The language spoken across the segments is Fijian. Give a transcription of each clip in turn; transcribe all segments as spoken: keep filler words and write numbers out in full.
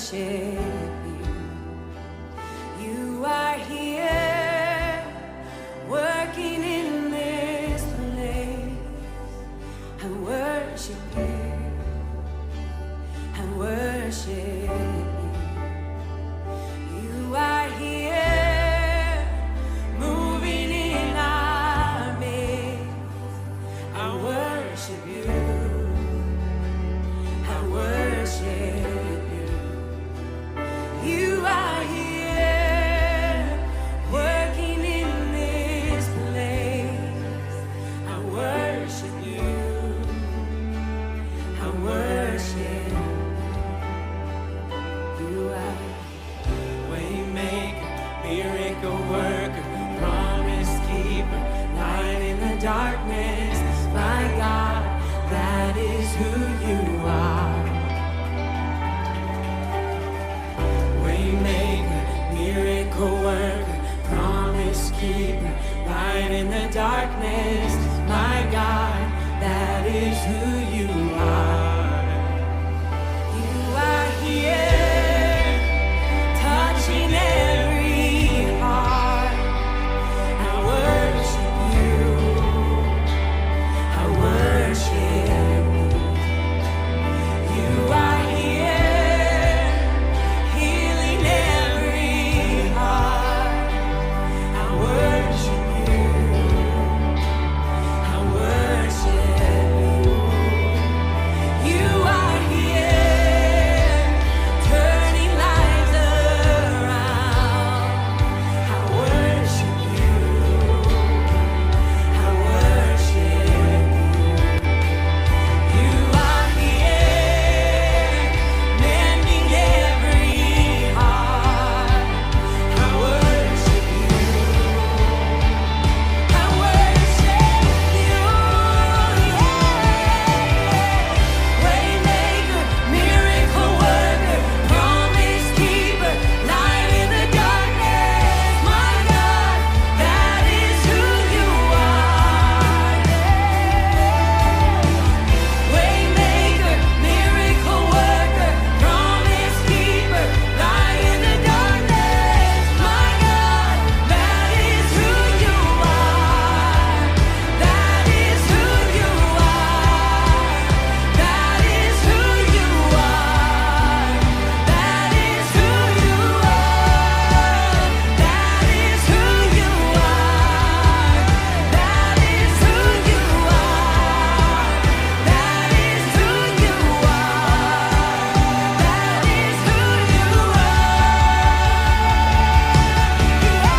Worship you. You are here, working in this place. I worship you. I worship you. You are here, moving in our midst. I worship you. I worship you. You are here, working in this place. I worship you. I worship you. You are Waymaker, miracle worker, promise keeper, light in the darkness. My God, that is who you are. Waymaker, miracle worker, promise keeper, light in the darkness. My God, that is who you are. You are here, touching every heart. I worship you. I worship you. You are here, healing every heart. I worship you. I worship you. You are here, turning lives around. I worship you. I worship you. You are here, mending every heart. I worship you. I worship you. Yeah. Waymaker, miracle worker, promise keeper, light in the darkness. My God, that is who you are. Waymaker, miracle worker, promise keeper, light in the darkness. My God, that is who you are. That is who you are. That is who you are. That is who you are. That is who you are. That is who you are. That is who you are. That is who you are. Yeah.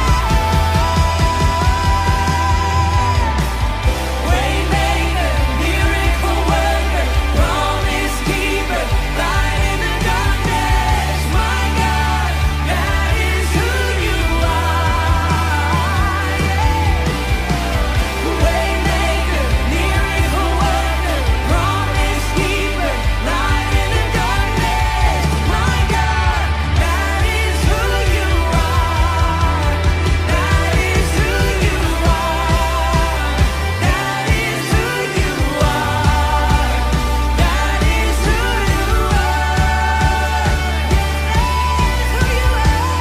Waymaker, miracle worker, promise keeper, light in the darkness. My God, that is who you are. Yeah. Waymaker, miracle worker, promise keeper, light in the darkness. My God, that is who you are. That is who you are. That is who you are. That is who you are. That is who you are.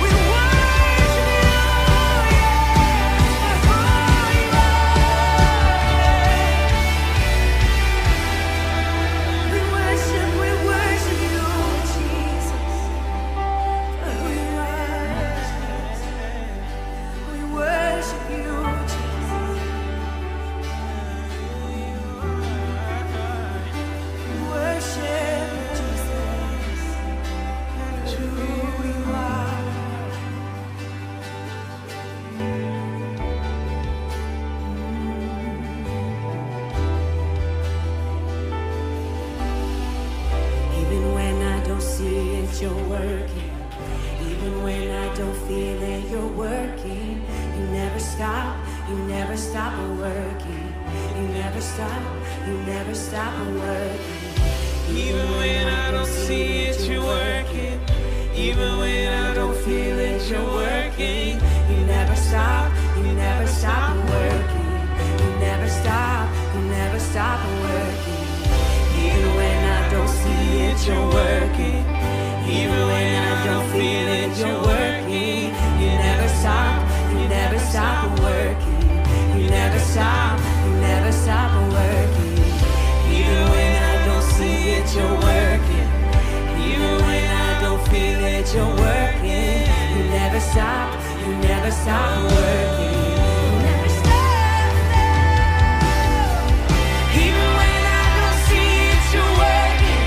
We worship you, yes, for who you are. We worship, we worship you, Jesus, for who you are. We worship you, Jesus. We worship you, Jesus, for who you are. Even when I don't see it, you're working. Even when I don't feel it, you're working. You never stop, you never stop working. You never stop, you never stop working. Even when I don't see it, you're working. Even when I don't feel it, you're working. You never stop, you never stop working. You never stop, you never stop Stop working. Never stop, no. Even when I don't see it, you're working.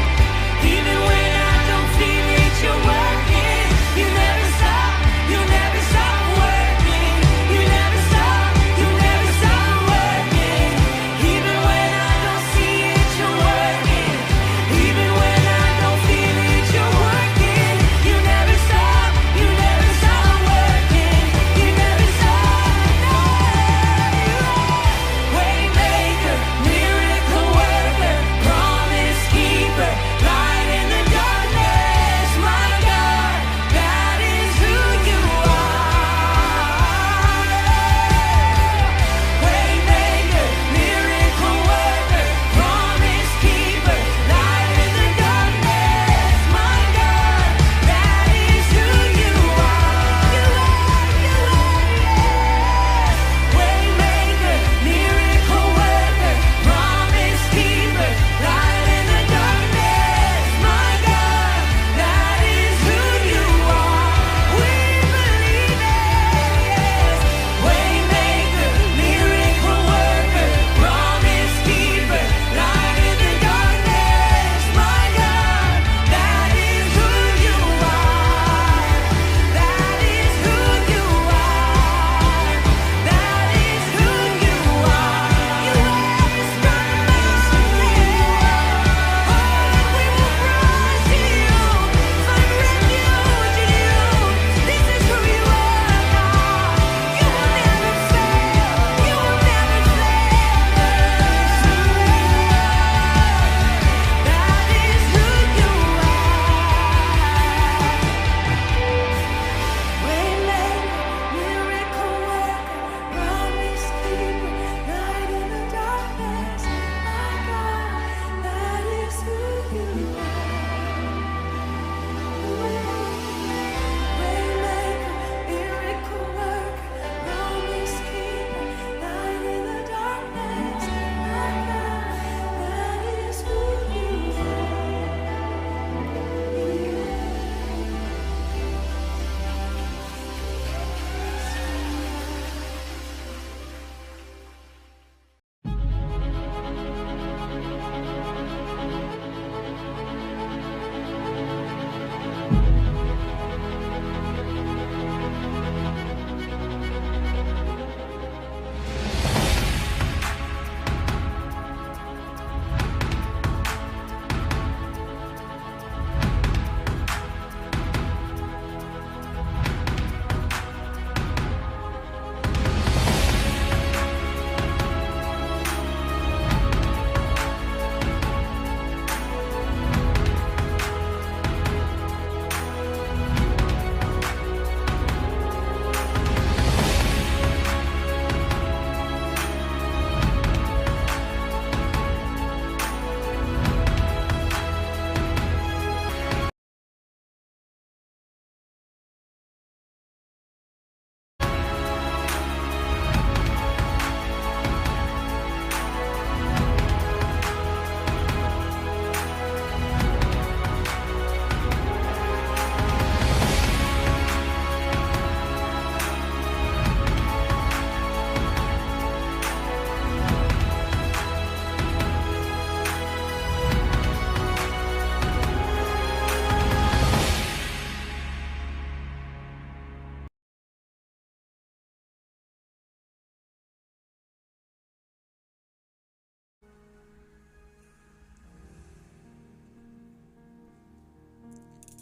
Even when I don't feel it, you're working. You never stop, you never stop working. You never stop, you never stop working. Even when I don't see it, you're working. Even when I don't feel it, you're working. You never stop, you never stop working. You never stop, no, you are. Waymaker, miracle worker, promise keeper, light in the darkness, my God. That is who you are. Waymaker, miracle worker, promise keeper, light in the darkness, my God. That is who you are. You are, you are, yes. Waymaker, miracle worker, promise keeper, light in the darkness, my God, that is who you are. We believe it, yes. Waymaker, miracle worker, promise keeper, light in the darkness, my God, that is who you are. That is who you are. That is who you are. You are the strong mountain. Oh, we will run to you, find refuge in you. This is who you are, God. You will never fail. You will never fail us. That is who you are. Waymaker, miracle worker, promise keeper, light in the darkness. My God, that is who you are. Waymaker, miracle worker, promise keeper, light in the darkness. My God, that is who you are.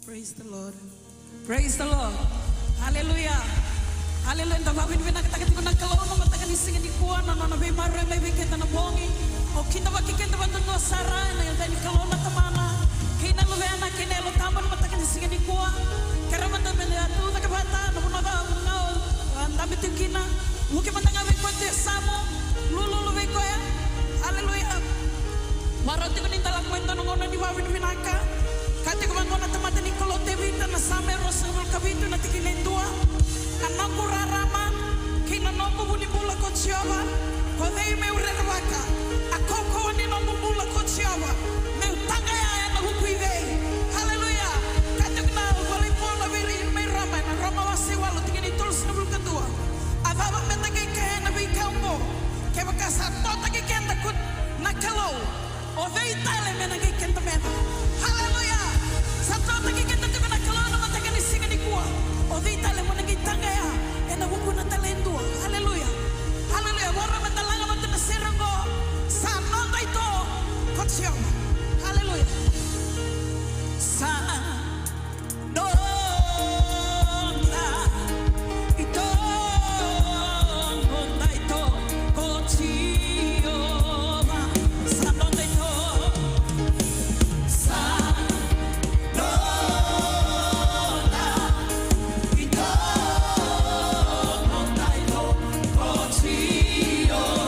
Praise the Lord. Praise the Lord. Hallelujah. Hallelujah. Da vakavinavinakataka tiko na Kalou na mataka ni siga nikua, na nona veimaroroi mai vei keda na bogi. O kidavaki keda vakadua sara ena yaca ni Kalou na Tamana kei na Luvena kei na Yalo Tabu na mataka ni siga nikua. Kerea mada me da tucake vata na vanua, vanua, a, dabe tiko kina. Vuki mada ga vei koya tu e yasamu. Lululu vei koya. Hallelujah. Vakarau tiko ni da lako mai dua na gauna ni vakavinavinaka. Kaya tiko vaqo na tamata ni Kalou o Tevita, na Same ruasagavulu ka vitu na tikina e dua: A noqu rarama kei na noqu vu ni bula ko Jiova, ko cei meu rerevaka? A kaukauwa ni noqu bula ko Jiova, meu taqaya ena vuku i cei? Haleluya. Kaya tiko na iVola i Paula vei ira mai Roma, ena Roma wase walu tikina e tolusagavulu ka dua: Vaka sa totaki keda ko na Kalou, o cei tale me na qai keda meda? Haleluya! Sa totaki keda tiko na Kalou na mataka ni siga nikua. O cei tale mo na qai taqaya ena vukuna tale e dua? Haleluya! Haleluya! Vakarau meda laga vata na sere oqo, Sa Noda iTo ko Jiova. Haleluya! Sa noda iTo, noda iTo ko Jiova. Sa noda iTo, Sa noda iTo, noda iTo ko Jiova.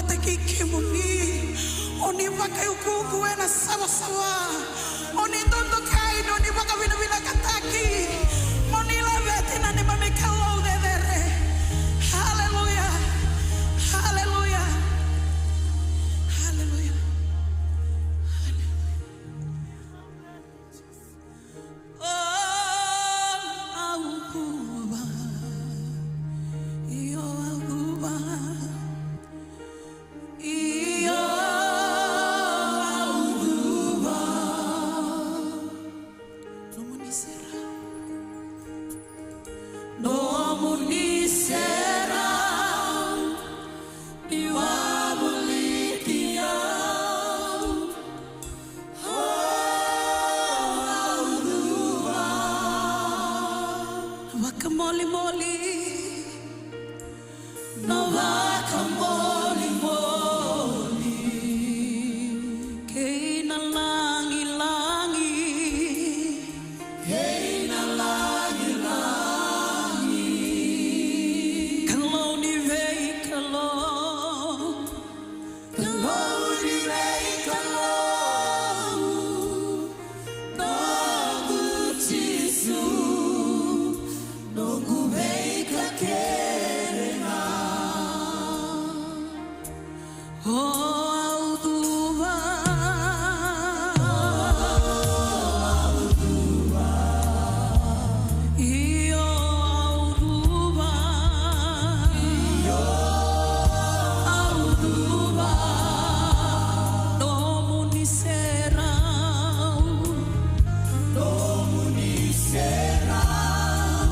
Taki kemuni, o ni vakaiukuuku ena savasava, o ni dodokai, o ni vakavinavinakataki, mo ni laveti na neimami Kalou cecere. Haleluya. Haleluya. Haleluya. Haleluya. O au cuva, io au cuva, io au cuva. Nomuni serau, nomuni serau, ni wavoliti au. O au cuva. Vakamolimoli, na vakamolimoli, kei na lagilagi, kei na lagilagi, Kalou ni veikalou. Kalou ni veikalou, noqu Jisu, noqu veika kece ga. O au cuva, io au cuva, io au cuva, nomuni serau, nomuni serau,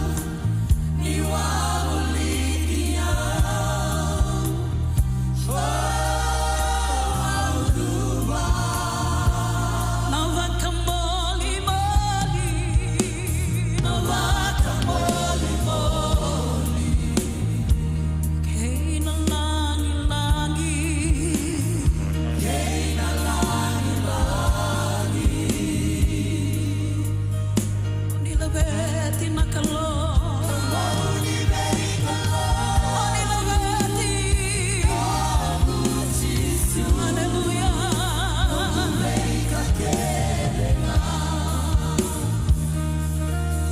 ni wavoliti au. O au cuva. Na vakamolimoli, na vakamolimoli, kei na lagilagi, kei na lagilagi. Ni laveti na Kalou. Ni laveti. Aleluya.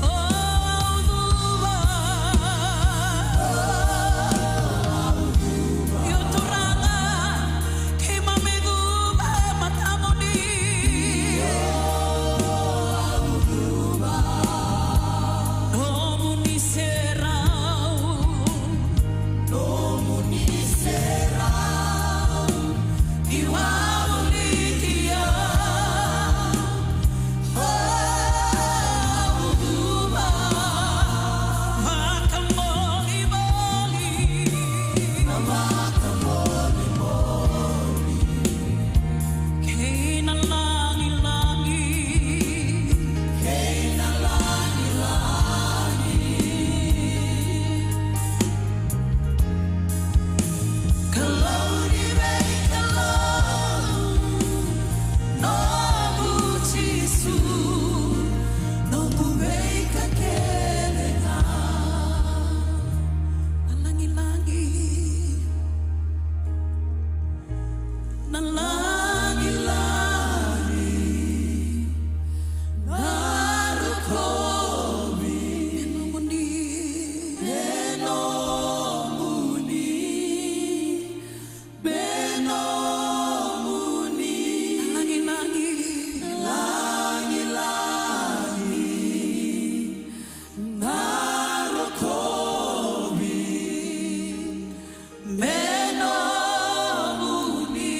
O au cuva. Io Turaga. Keimami cuva e matamuni. Nomuni serau, nomuni serau, ni wavoliti au. O au cuva. Vakamolimoli, vakamolimoli. Kei na lagilagi, kei na lagilagi. Kalou ni veikalou, noqu Jisu, noqu veika kece ga. Na lagilagi. Na lagilagi, na rokovi, me nomuni, me nomuni, me nomuni. Na lagilagi, na lagilagi, na rokovi, me nomuni,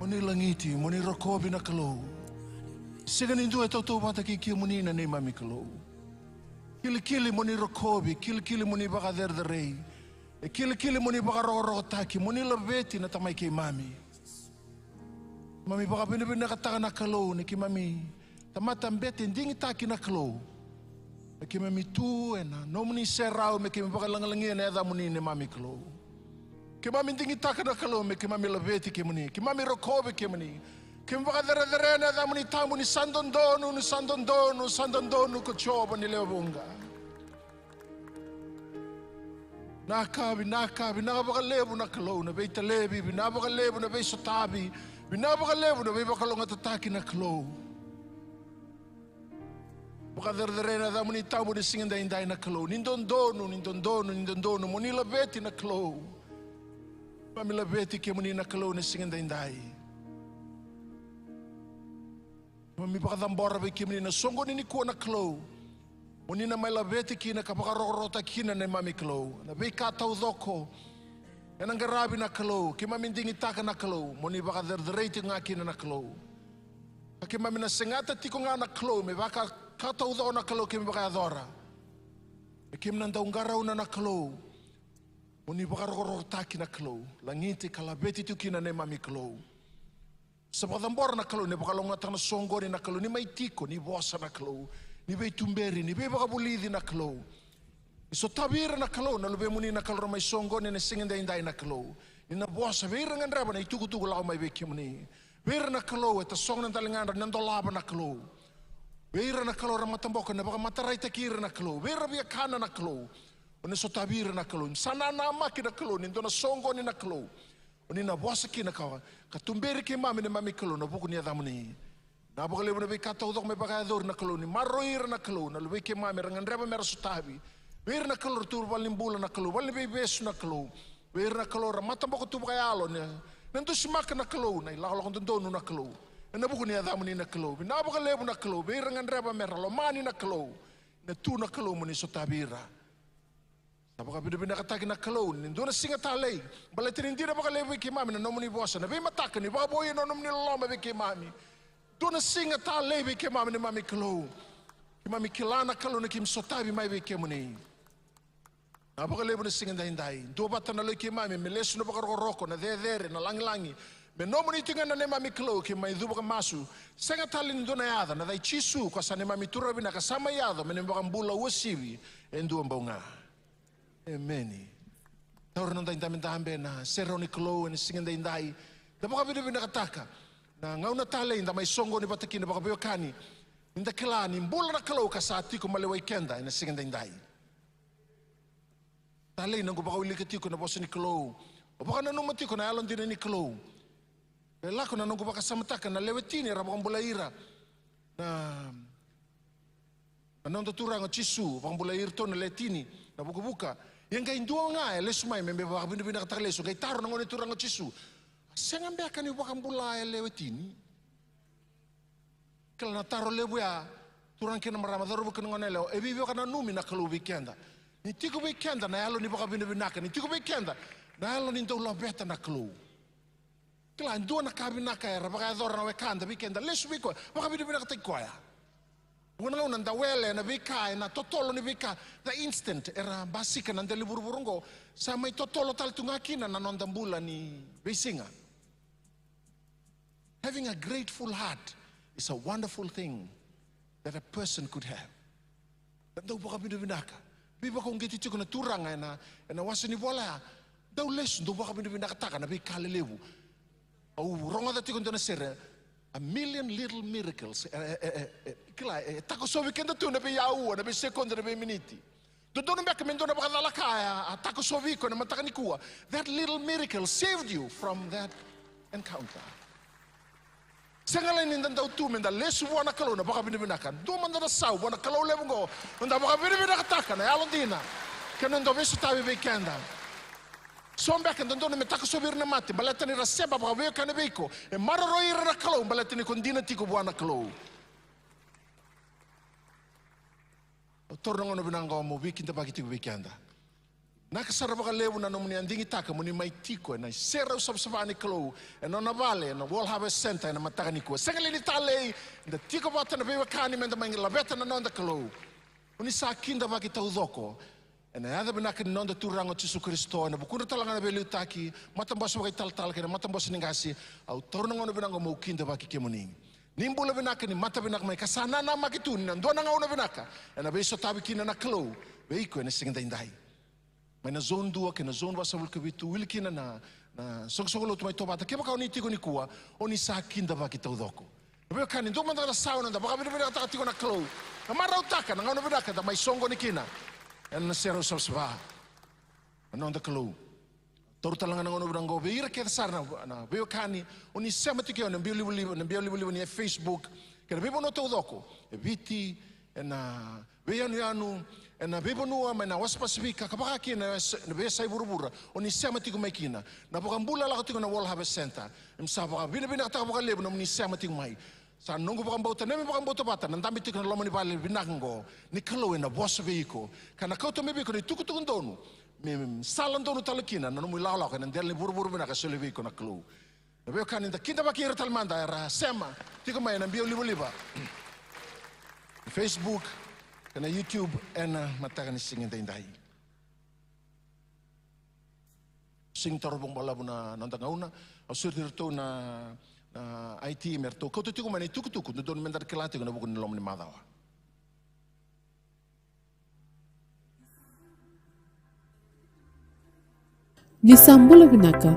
Mo ni lagiti, mo ni rokovi na Kalou. Sega ni dua e tautauvata kei kemuni na neimami Kalou. Kilikili mo ni rokovi, kilikili mo ni vakacerecerei. E kilikili mo ni vakarokorokotaki, mo ni laveti na Tamai keimami. Keimami vakavinavinakataka na Kalou ni keimami tamata bete digitaki na Kalou. Me keimami tu ena nomuni serau, me keimami vakalagalagia na yacamuni neimami Kalou. Keimami digitaka na Kalou me keimami laveti kemuni, keimami rokovi kemuni. Keimami vakacerecerei na yacamuni tabu ni sa dodonu, ni sa dodonu, sa dodonu ko Jiova ni lewe vuqa. Vinaka, vinaka, vinaka vakalevu na Kalou na veitalevi, vinaka vakalevu na veisotavi, vinaka vakalevu na veivakalougatataki na Kalou. Vakacerecerei na yacamuni tabu ni siga daidai na Kalou. Ni dodonu, ni dodonu, ni dodonu mo ni laveti na Kalou. Keimami laveti kemuni na Kalou ni siga daidai. Keimami vakacabora vei kemuni na soqoni nikua na Kalou. Mo ni na mai laveti kina ka vakarokorokotaki kina neimami Kalou na veika taucoko ena qaravi na Kalou. Keimami digitaka na Kalou mo ni vakacerecerei tiko ga kina na Kalou. Ka keimami na segata tiko ga na Kalou me vaka ka taucoko na Kalou keimami vakayacora. Me keimami na dau qarauna na Kalou. Mo ni vakarokorokotaki na Kalou, lagiti ka laveti tiko kina neimami Kalou. Sa vakacabora na Kalou ni vakalougatataka na soqoni na Kalou, ni mai tiko, ni vosa na Kalou, ni veituberi, ni veivakavulici na Kalou. Ni sotavi ira na Kalou na luvemuni na Kalou ra mai soqoni ena siga daidai na Kalou. Ni na vosa vei ira gadreva na itukutuku lako mai vei kemuni. Vei ira na Kalou e tasogo na daligadra, ni na dolava na Kalou. Vei ira na Kalou ra mataboko, na vakamataraitaki ira na Kalou. Vei ira viakana na Kalou. O ni sotavi ira na Kalou. Sa nanamaki na Kalou ni dua na soqoni na Kalou. O ni na vosa kina ka, ka tuberi keimami neimami Kalou na vuku ni yacamuni. Na vakalevu na veika taucoko me vakayacori na Kalou, ni maroroi ira na Kalou na luvei keimami era gadreva mera sotavi. Vei ira na Kalou ra tu valenibula na Kalou, valeniveivesu na Kalou. Vei ira na Kalou ra mataboko tu vakayalo, ni na dusimaka na Kalou na ilakolako dodonu na Kalou. Ena vuku ni yacamuni na Kalou, vinaka vakalevu na Kalou. Vei ira gadreva mera lomani na Kalou, na tu na Kalou mo ni sotavi ira. Sa vakavinavinakataki na Kalou ni dua na siga talei. Baleta ni dina vakalevu vei keimami na nomuni vosa, na veimataka ni vakavoui na nomuni loloma vei keimami. Dua na siga talei vei keimami neimami Kalou. Keimami kila na Kalou na keimami sotavi mai vei kemuni. Na vakalevu na siga daidai. Dua vata na loi keimami me lesu na vakarokoroko, na cecere, na lagilagi. Me nomuni tiko ga na neimami Kalou, keimami cuva ka masu. Sega tale ni dua na yaca, na yaca i Jisu, ko sa neimami Turaga vinaka, sa mai yaco me neimami vakabula uasivi e dua bau ga. Emeni. Taura na noda idabedabe na serau ni Kalou ena siga daidai. Da vakavinavinakataka na gauna talei da mai soqoni vata kina vakaveiwekani. Ni da kila ni bula na Kalou ka sa tiko maliwai keda ena siga daidai. Talei noqu vakawilika tiko na vosa ni Kalou. O vakananuma tiko na yalodina ni Kalou. E lako na noqu vakasamataka na lewe tini era vakabulai ira na Na noda Turaga o Jisu, vakabulai iratou na lewe tini, na vukavuka. Ia qai dua ga e lesu mai me, me vakavinavinakataka lesu, qai taro na Gone Turaga o Jisu. Sega beka ni vakabula e lewe tini? Kila na taro levu ya, turaga kei na marama, cauravou kei na goneyalewa, e veivakananumi na Kalou vei keda. Ni tiko vei keda na yalo ni vakavinavinaka, ni tiko vei keda na yalo ni dau laveta na Kalou. Kila, e dua na ka vinaka era vakayacora na wekada vei keda, lesu vei koya, vakavinavinakataki koya. Vuqa na gauna da wele ena veika, ena totolo ni veika, the instant era basika na dela ni vuravura oqo, sa mai totolo tale tu ga kina na noda bula ni veisiga. Having a grateful heart is a wonderful thing that a person could have. Da dau vakavinavinaka. Veivakauqeti tiko na Turaga ena, ena wase ni vola ya. Dau lesu, dau vakavinavinakataka na veika lelevu. Au rogoca tiko dua na sere, a million little miracles. E, e, e, e, kila, e, e takosovi keda tu na veiaua, na veisekoda, na veiminiti. Dodonu beka me dua na vakacala ka a, a takosovi iko ena mataka nikua. That little miracle saved you from that encounter. Sega lai ni da dau tu me da lesu vua na Kalou na vakavinavinaka. Dua mada na sau vua na Kalou levu oqo, me da vakavinavinakataka na yalodina kei na dau veisotavi vei keda. So beka e dodonu me takosovi ira na mate baleta ni ra seba vakaveiwekani vei iko. E maroroi ira na Kalou baleta ni ko dina tiko vua na Kalou. Au taura na gauna vinaka oqo meu veikidavaki tiko vei keda. Vinaka sara vakalevu na nomuni a digitaka mo ni mai tiko ena iserau savasava ni Kalou ena nona vale ena World Harvest Centre ena mataka nikua. Sega li ni talei da tiko vata na veiwekani meda mai laveta na noda Kalou? O ni sa kidavaki taucoko ena yaca vinaka ni noda Turaga o Jisu Karisito, ena vukudra tale ga na veiliutaki, matabose vakaitalatala kei na matabose ni qase. Au taura na gauna vinaka oqo meu kidavaki kemuni. Ni bula vinaka, ni mata vinaka mai, ka sa nanamaki tu ni na dua na gauna vinaka ena veisotavi kina na Kalou vei iko ena siga daidai. Mai na zone dua kei na zone vasagavulu ka vitu, wili kina na, na soqosoqo lotu mai Tovata. Kevaka o ni tiko nikua, o ni sa kidavaki taucoko. Na veiwekani, dua mada ga na sauna da vakavinavinakataka tiko na Kalou. Na marautaka na gauna vinaka da mai soqoni kina ena serau savasava na noda Kalou. Taura tale ga na gauna vinaka oqo vei ira kece sara na, na veiwekani o ni sema tiko ena biau livaliva, na biau livaliva ni e Facebook kei na veivanua taucoko e Viti, ena veiyanuyanu, ena veivanua mai na wasa Pasifika ka vaka kina na veiyasai vuravura o ni sema tiko mai kina. Na vakabula e lako tiko na World Harvest Centre. Em sa vakavinavinakataka vakalevu nomuni sema tiko mai. Sa noqu vakabauta, na me vakabauta vata na dabe tiko na loma ni vale vinaka oqo, ni Kalou ena vosa vei iko ka na kauta mai vei iko na itukutuku donu me sala donu tale kina na nomu ilakolako ena dela ni vuravura vinaka e solia vei iko na Kalou. Na veiwekani, da kidavaki ira tale mada era sema tiko mai ena biau livaliva, Facebook kei na YouTube ena mataka ni siga daidai. Sega ni taro vakabalavu na noda gauna. Au sureti iratou na, na I T me ratou kauta tiko mai na itukutuku dodonu meda kila tiko ena vuku ni loma ni macawa. Ni sa bula vinaka.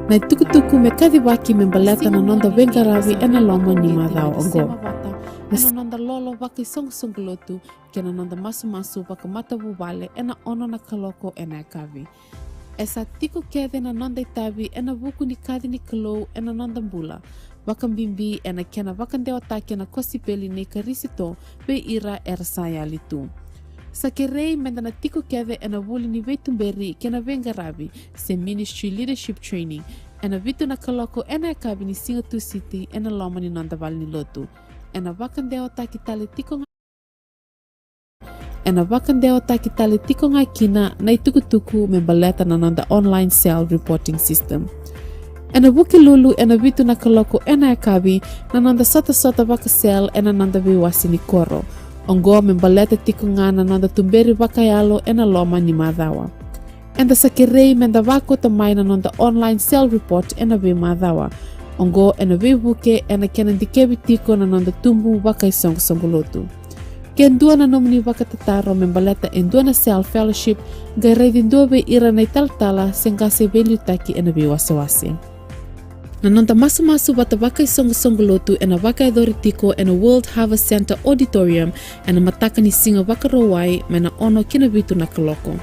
Na itukutuku me kacivaki me baleta na noda veiqaravi ena loma ni macawa oqo. Na noda lolo vakaisoqosoqo lotu kei na noda masumasu vakamatavuvale ena ono na kaloko ena yakavi. E sa tiko kece na noda itavi ena vuku ni kaci ni Kalou ena noda bula, vakabibi ena kena vakadewataki na kosipeli nei Karisito vei ira era sa yali tu. Sa kerei meda na tiko kece ena vuli ni veituberi kei na veiqaravi se ministry leadership training ena vitu na kaloko ena yakavi ni siga Tusiti ena loma ni noda vale ni lotu. Ena vakadewataki tale tiko ga Ena vakadewataki tale tiko ga kina na itukutuku me baleta na noda online cell reporting system. Ena Vukelulu ena vitu na kaloko ena yakavi na noda sotasota vaka-cell ena noda veiwase ni koro. Oqo me baleta tiko ga na noda tuberi vakayalo ena loma ni macawa. Eda sa kerei meda vakauta mai na noda online cell report ena veimacawa. Oqo ena veivuke ena kena dikevi tiko na noda tubu vakaisoqosoqo lotu. Ke dua na nomuni vakatataro me baleta e dua na cell fellowship, qai raici dua vei ira na italatala se qase veiliutaki ena veiwasewase. Na noda masumasu vata vakaisoqosoqo lotu ena vakayacori tiko ena World Harvest Centre Auditorium ena mataka ni siga Vakarauwai mai na ono ki na vitu na kaloko.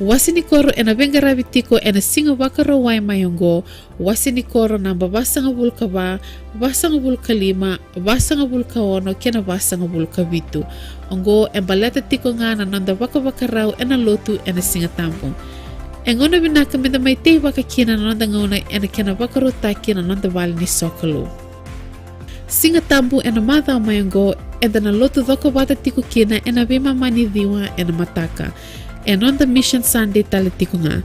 Wase ni koro ena veiqaravi tiko ena siga Vakarauwai mai oqo, wase ni koro naba vasagavulu ka va, vasagavulu ka lima, vasagavulu ka ono kei na vasagavulu ka vitu. Oqo e baleta tiko ga na noda vakavakarau ena lotu ena Siga Tabu. E gauna vinaka meda mai teivaka kina na noda gauna ena kena vakarautaki na noda vale ni sokalou. Siga Tabu ena macawa mai oqo, eda na lotu cokovata tiko kina ena veimama ni ciwa ena mataka. E noda Mission Sunday tale tiko ga.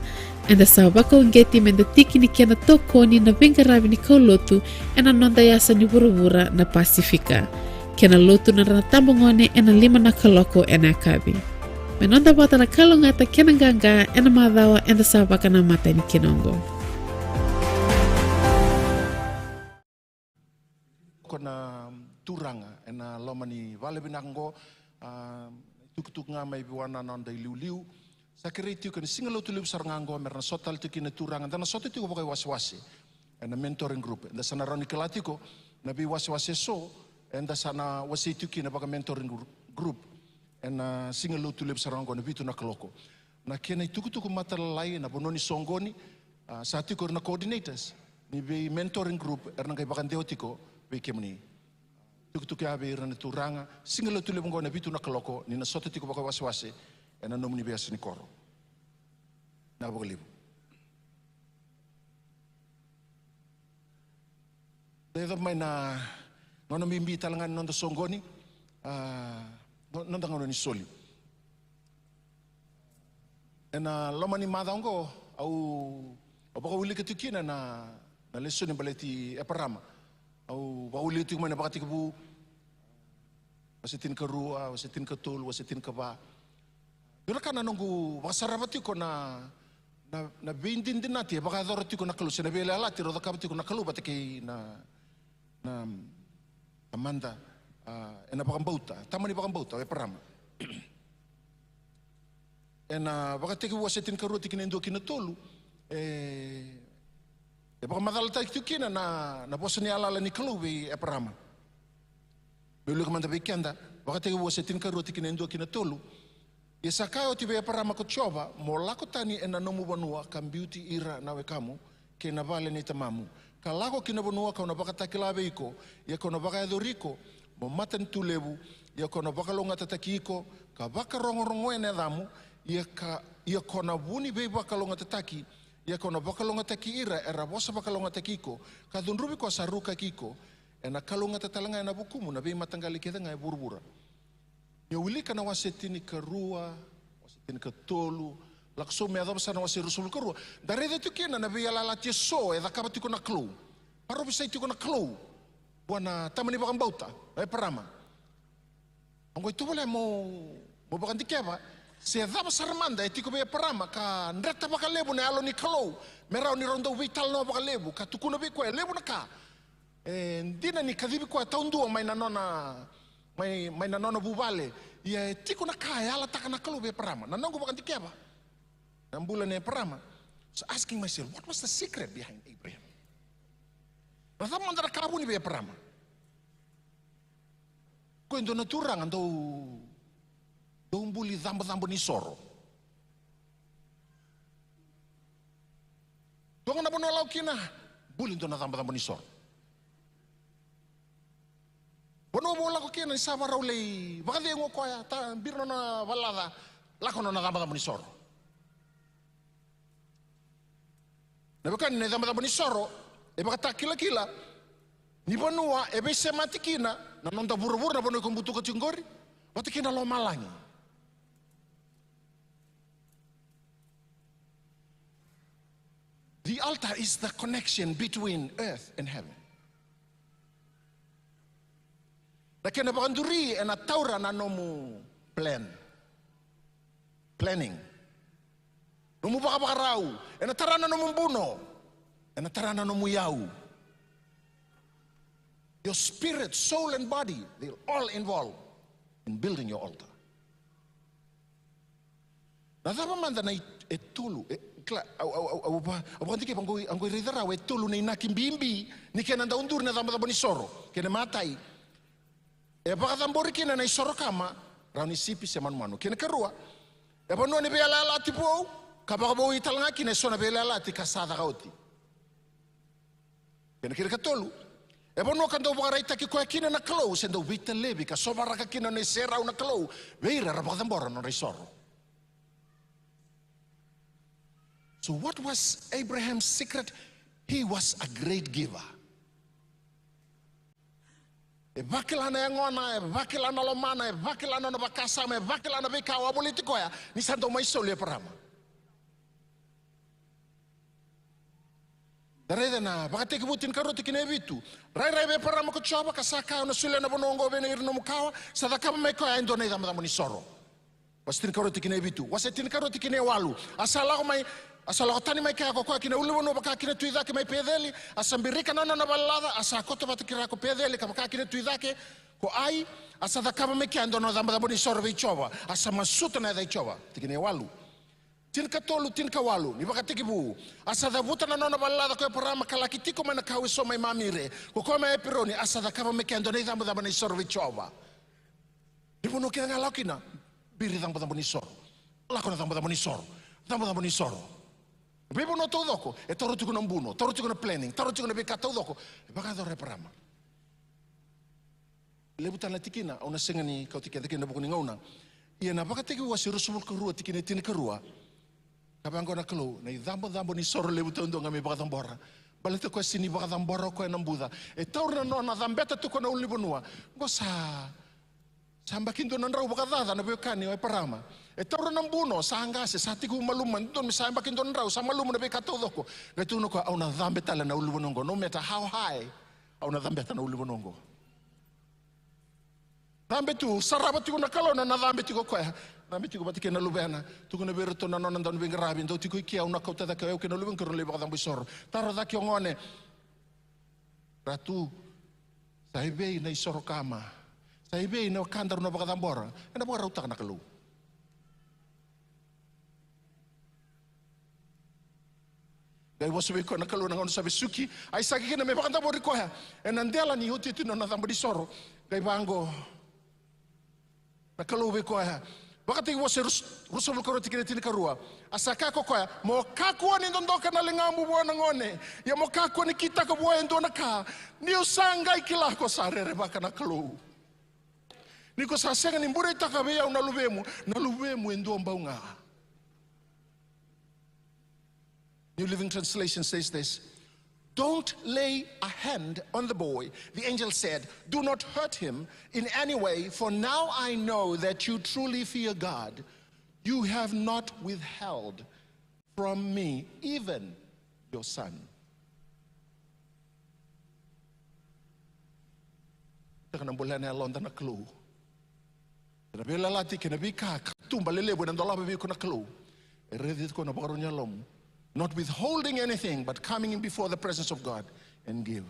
Eda sa vakauqeti meda tiki ni kena tokoni na veiqaravi ni kaulotu ena noda yasa ni vuravura na Pasifika. Kei na lotu na Ra na Tabagone ena lima na kaloko ena yakavi. Me noda vata na kalougata kei na qaqa ena macawa eda sa vakanamata yani kina oqo. Ko na turaga ena loma ni vale vinaka oqo, a, tukutuku ga mai vua na noda iliuliu. Sa kerei tiko ena siga lotu levu sara ga oqo me ra na sota tale tiko kina na turaga, da na sota tiko vakaiwasewase ena mentoring group. Eda sa na rawa ni kila tiko na veiwasewase eso eda sa na wasei tiko kina vaka mentoring gr-, group ena siga lotu levu sara ga oqo na vitu na kaloko. Na kena itukutuku matalalai ena vanua ni soqoni, a, sa tiko ira na coordinators ni vei mentoring group era na qai vakadewa tiko vei kemuni. Tukutuku ya vei ira na turaga, siga lotu levu oqo na vitu na kaloko, ni na sota tiko vakaiwasewase ena nomuni veiyasa ni koro. Na vakalevu. Da yaco mai na gauna bibi tale ga ni noda soqoni, a, no-, noda gauna ni soli. Ena loma ni macawa oqo, au, au vakawilika tiko kina na, na lesoni baleti Eparama. Au vakawilika tiko mai na Vakatekivu, wase tinikarua, wase tinikatolu, wase tinikava. Dua na ka na noqu vakasarava tiko na, na, na veidinadinati e vakayacora tiko na Kalou, se na veiyalayalati rau cakava tiko na Kalou vata kei na, na tamada, a, ena vakabauta, tama ni vakabauta o Eparama. Ena Vakatekivu wase tinikarua tikina e dua ki na tolu, e, e vakamacalataki tiko kina na, na vosa ni yalayala ni Kalou vei Eparama. Meu wilika mada vei keda, Vakatekivu wase tinikarua tikina e dua ki na tolu. Ia sa kaya oti vei Eparama ko Jiova, mo lako tani ena nomu vanua ka biuti Ira na wekamu, kei na vale nei tamamu, ka lako ki na vanua kau na vakatakila vei iko, ia kau na vakayacori iko mo matanitu levu, ia kau na vakalougatataki iko, ka vakarogorogoya na yacamu, ia ka, ia kau na vu ni veivakalougatataki, ia kau na vakalougatataki ira era vosa vakalougatataki iko, ka cudruvi koya sa rukaki iko, ena kalougata tale ga ena vukumu na veimataqali kece ga e vuravura. Ni o wilika na wase tinikarua, wase tinikatolu, lako sobu me yacova sara na wase ruasagavulu ka rua, da raica tiko kina na veiyalayalati eso e cakava tiko na Kalou. Parovisai tiko na Kalou vua na tama ni vakabauta, o Eparama. Oqo e tovolea mo, mo vakadikeva se cava sara mada e tiko vei Eparama ka dreta vakalevu na Yalo ni Kalou me rawa ni rau dau veitalanoa vakalevu ka tukuna vei koya e levu na ka e dina ni kacivi koya taudua mai na nona, mai, mai na nona vuvale. Ia e tiko na ka e yalataka na Kalou vei Eparama. Na noqu vakadikeva na bula nei Eparama, I was asking myself, what was the secret behind Abraham? Na cava mada na ka vuni vei Eparama? Ko e dua na turaga dau, dau buli cabocabo ni soro. Dua ga na vanua lako kina, buli dua na cabocabo ni soro. Vanua vou lako kina ni sa varau lai vakacegu o koya, ta bira nona valaca, lako nona cabocabo ni soro. Na veka ni na icabocabo ni soro e vakatakilakila ni vanua e veisemati kina na noda vuravura, na vanua iko butuka tiko qori, vata kei na lomalagi. The altar is the connection between earth and heaven. Na kena vakaduri ena taura na nomu plan. Planning. Nomu vakavakarau. Ena tara na nomu buno. Ena tara na nomu iyau. Your spirit, soul and body, they're all involved in building your altar. Na cava mada na i-, e tolu, e, kila, au, au, au, au, va-, au vakadikeva, au qai, au qai raica rawa e tolu na inaki bibi ni kena dau duri na cabocabo ni soro, kei na matai. E vakacabori kina na isoro kama, rawa ni sipi se manumanu. Kei na karua, e vanua ni veiyalayalati vou, ka vakavoui tale ga kina eso na veiyalayalati ka sa caka oti. Kei na kena ikatolu, e vanua ka dau vakaraitaki koya kina na Kalou, se dau veitalevi ka sovaraka kina na iserau na Kalou vei ira era vakacabora na nodra isoro. So what was Abraham's secret? He was a great giver. E vakila na yagona, e vakila na lomana, e vakila na nona vakasama, e vakila na veika a wavoliti koya ni sa dau mai soli Eparama. Da raica na Vakatekivu tinikarua tikina e vitu. Rairai vei Eparama ko Jiova ka sa kaya, au na solia na vanua oqo vei ira na nomu kawa, sa cakava mai koya e dua na icabocabo ni soro. Wase tinikarua tikina e vitu. Wase tinikarua tikina e walu. A sa lako mai, a sa lako tani mai kea ko koya ki na ulunivanua vaka ki na tu i cake mai Peceli, a sa birika na nona valelaca, a sa koto vata kei ira ko Peceli ka vaka ki na tu i cake ko Ai, a sa cakava mai kea e dua na icabocabo ni soro vei Jiova, a sa masuta na yaca i Jiova. Tikina e walu. Tinikatolu, tinikawalu ni Vakatekivu. A sa cavuta na nona valelaca ko Eparama ka laki tiko mai na kau eso mai Mamire, ko koya mai Epironi, a sa cakava mai kea e dua na icabocabo ni soro vei Jiova. Ni vanua kece ga e lako kina, biri cabocabo ni soro. Lako na cabocabo ni soro. Cabocabo ni soro. Veivanua taucoko e taura tiko na buno, taura tiko na planning, taura tiko na veika taucoko e vakayacora o Eparama. Levu tale na tikina au na sega ni kauti keda kina ena vuku ni gauna. Ia na Vakatekivu wase ruasagavulu ka rua tikina e tinikarua. Ka vaqo na Kalou, na icabocabo ni soro levu taudua ga me vakacabora. Baleta koya sega ni vakacabora o koya na buca. E taura na nona cabeta tu ko na ulunivanua. Qo sa Sa yabaki dua na drau vakacaca na veiwekani o Eparama. E taura na buno, sa qase, sa tiko malumu, dodonu me sa yabaki dua na drau, sa malumu na veika taucoko. Qai tukuna o koya, au na cabe tale na ulunivanua oqo, no matter how high, au na cabeta na ulunivanua oqo. Cabe tu, sarava tiko na Kalou na, na cabe tiko o koya. Cabe tiko vata kei na luvena. Tukuna vei iratou na nona dauniveiqaravi, dou tiko i ke, au na kauta cake o yau kei na luvena, keirau na lai vakacabo isoro. Taro cake o gone. Ratu, sa i vei na isoro kama? Sa i vei na ka daru na vakacabora? Ena vakarautaka na Kalou. Qai vosa vei koya na Kalou na gauna sa vesuki Aisake kina me vakadavori koya ena dela ni otioti ni nona cabo ni soro. Qai vaqo na Kalou vei koya. Vakatekivu Ose rus-, ruasagavulu ka rua tikina tinikarua. A sa kaya ko koya, mo kakua ni dodoka na ligamu vua na gone, ia mo kakua ni kitaka vua e dua na ka, niu sa qai kila ko sa rerevaka na Kalou. Ni ko sa sega ni bureitaka vei au na luvemu, na luvemu e dua bau ga. New Living Translation says this, don't lay a hand on the boy, the angel said, do not hurt him in any way, for now I know that you truly fear God. You have not withheld from me even your son. Taka na bula ena yaloda na Kalou. Na veiyalayalati kei na veika, katuba lelevu ena dolava vei iko na Kalou. E raici iko na vakarau ni yalomu. Not withholding anything, but coming in before the presence of God and give.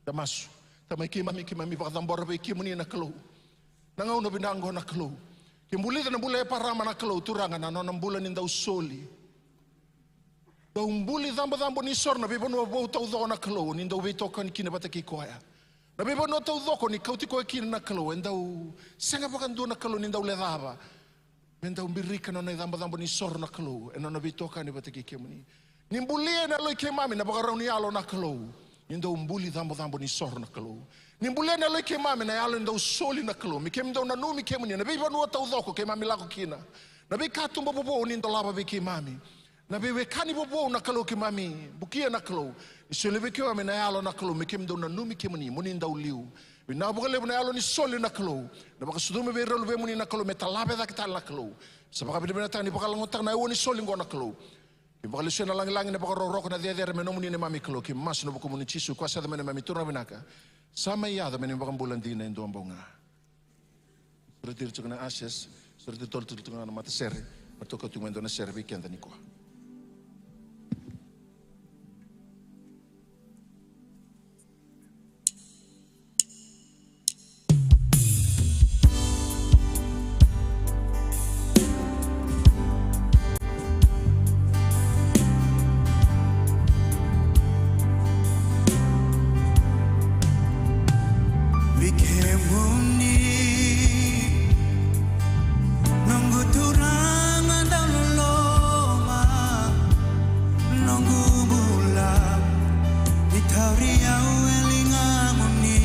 Da masu. Tamai keimami, keimami vakacabora vei kemuni na Kalou. Na gauna vinaka oqo na Kalou. Ke bulica na bula i Eparama na Kalou, Turaga, na nona bula ni dau soli. Dau buli cabocabo ni soro na veivanua vou taucoko na Kalou, ni dau veitokani kina vata kei koya. Na veivanua taucoko ni kauti koya kina na Kalou, e dau sega vakadua na Kalou ni dau lecava. Me dau birika na nona icabocabo ni soro na Kalou, ena nona veitokani vata kei kemuni. Ni bulia ena yalo i keimami na vakarau ni yalo na Kalou. Ni dau buli cabocabo ni soro na Kalou. Ni bulia ena yalo i keimami na yalo ni dau soli na Kalou. Me keimami dau nanumi kemuni, na veivanua taucoko keimami lako kina. Na veikatuba vovou ni dolava vei keimami. Na veiwekani vovou na Kalou keimami bukia na Kalou. Ni solia vei keimami na yalo na Kalou, me keimami dau nanumi kemuni, mo ni dau liu. Vinaka vakalevu na yalo ni soli na Kalou. Na vakasucumi vei ira luvemuni na Kalou, me talave cake tale na Kalou. Sa vakavinavinakataka ni vakalagotaka na aua ni soli oqo na Kalou. Ke vakalesuya na lagilagi, na vakarokoroko, na cecere me nomuni neimami Kalou. Ke masu ena vukumuni Jisu, koya sa yaco me neimami Turaga vinaka. Sa mai yaco me neimami iVakabula dina e dua bau ga. Sureti ira tiko na ushers, sureti ira tale tiko na matasere, me ratou kauta tiko mai e dua na sere vei keda nikua. Vei kemuni, noqu Turaga dau loloma, noqu bula, ni tauri au e ligamuni.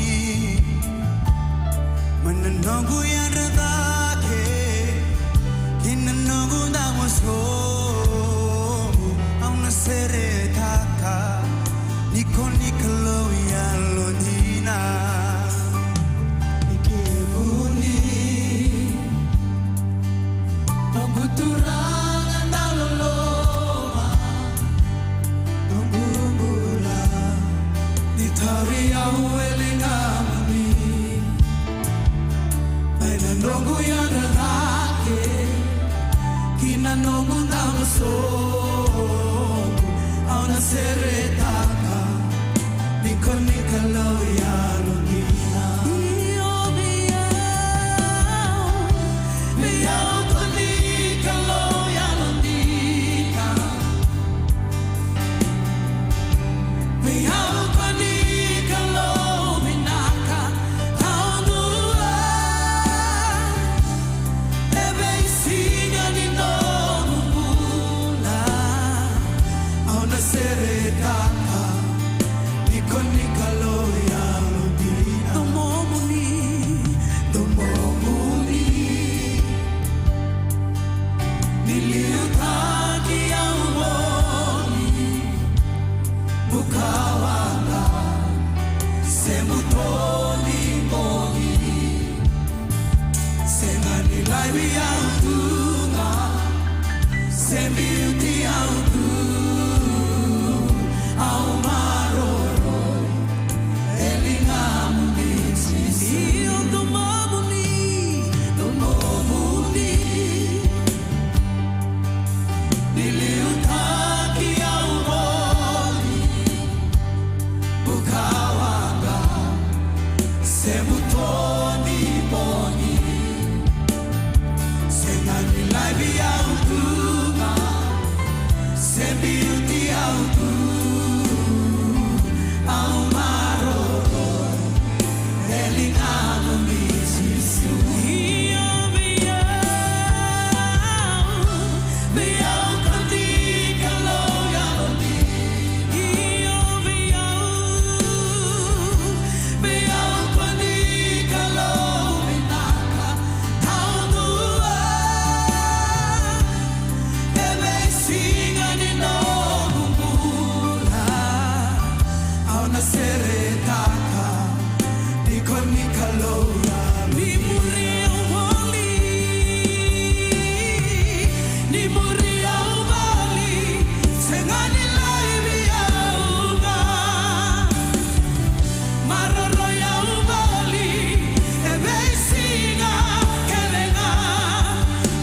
Mai na noqu yadra cake ki na noqu davo sobu, au na seretaka ni ko ni Kalou yalodina. Ni kemuni, noqu Turaga dau loloma, noqu bula, ni tauri au e ligamuni. Mai na noqu yadra cake ki na noqu davo sobu, au na seretaka ni ko ni Kalou yalodina. Io, vei au, vei au ko ni Kalou yalodina. Vei au ko ni Kalou vinaka taudua. E veisiga ni noqu bula, au na seretaka ni ko ni Kalou yalodina. Domomuni, domomuni, ni liutaki au bogi, bukawaqa, se butoni bogi. Ni muri au voli, sega ni laivi au ga. Maroroi au voli, e veisiga kece ga.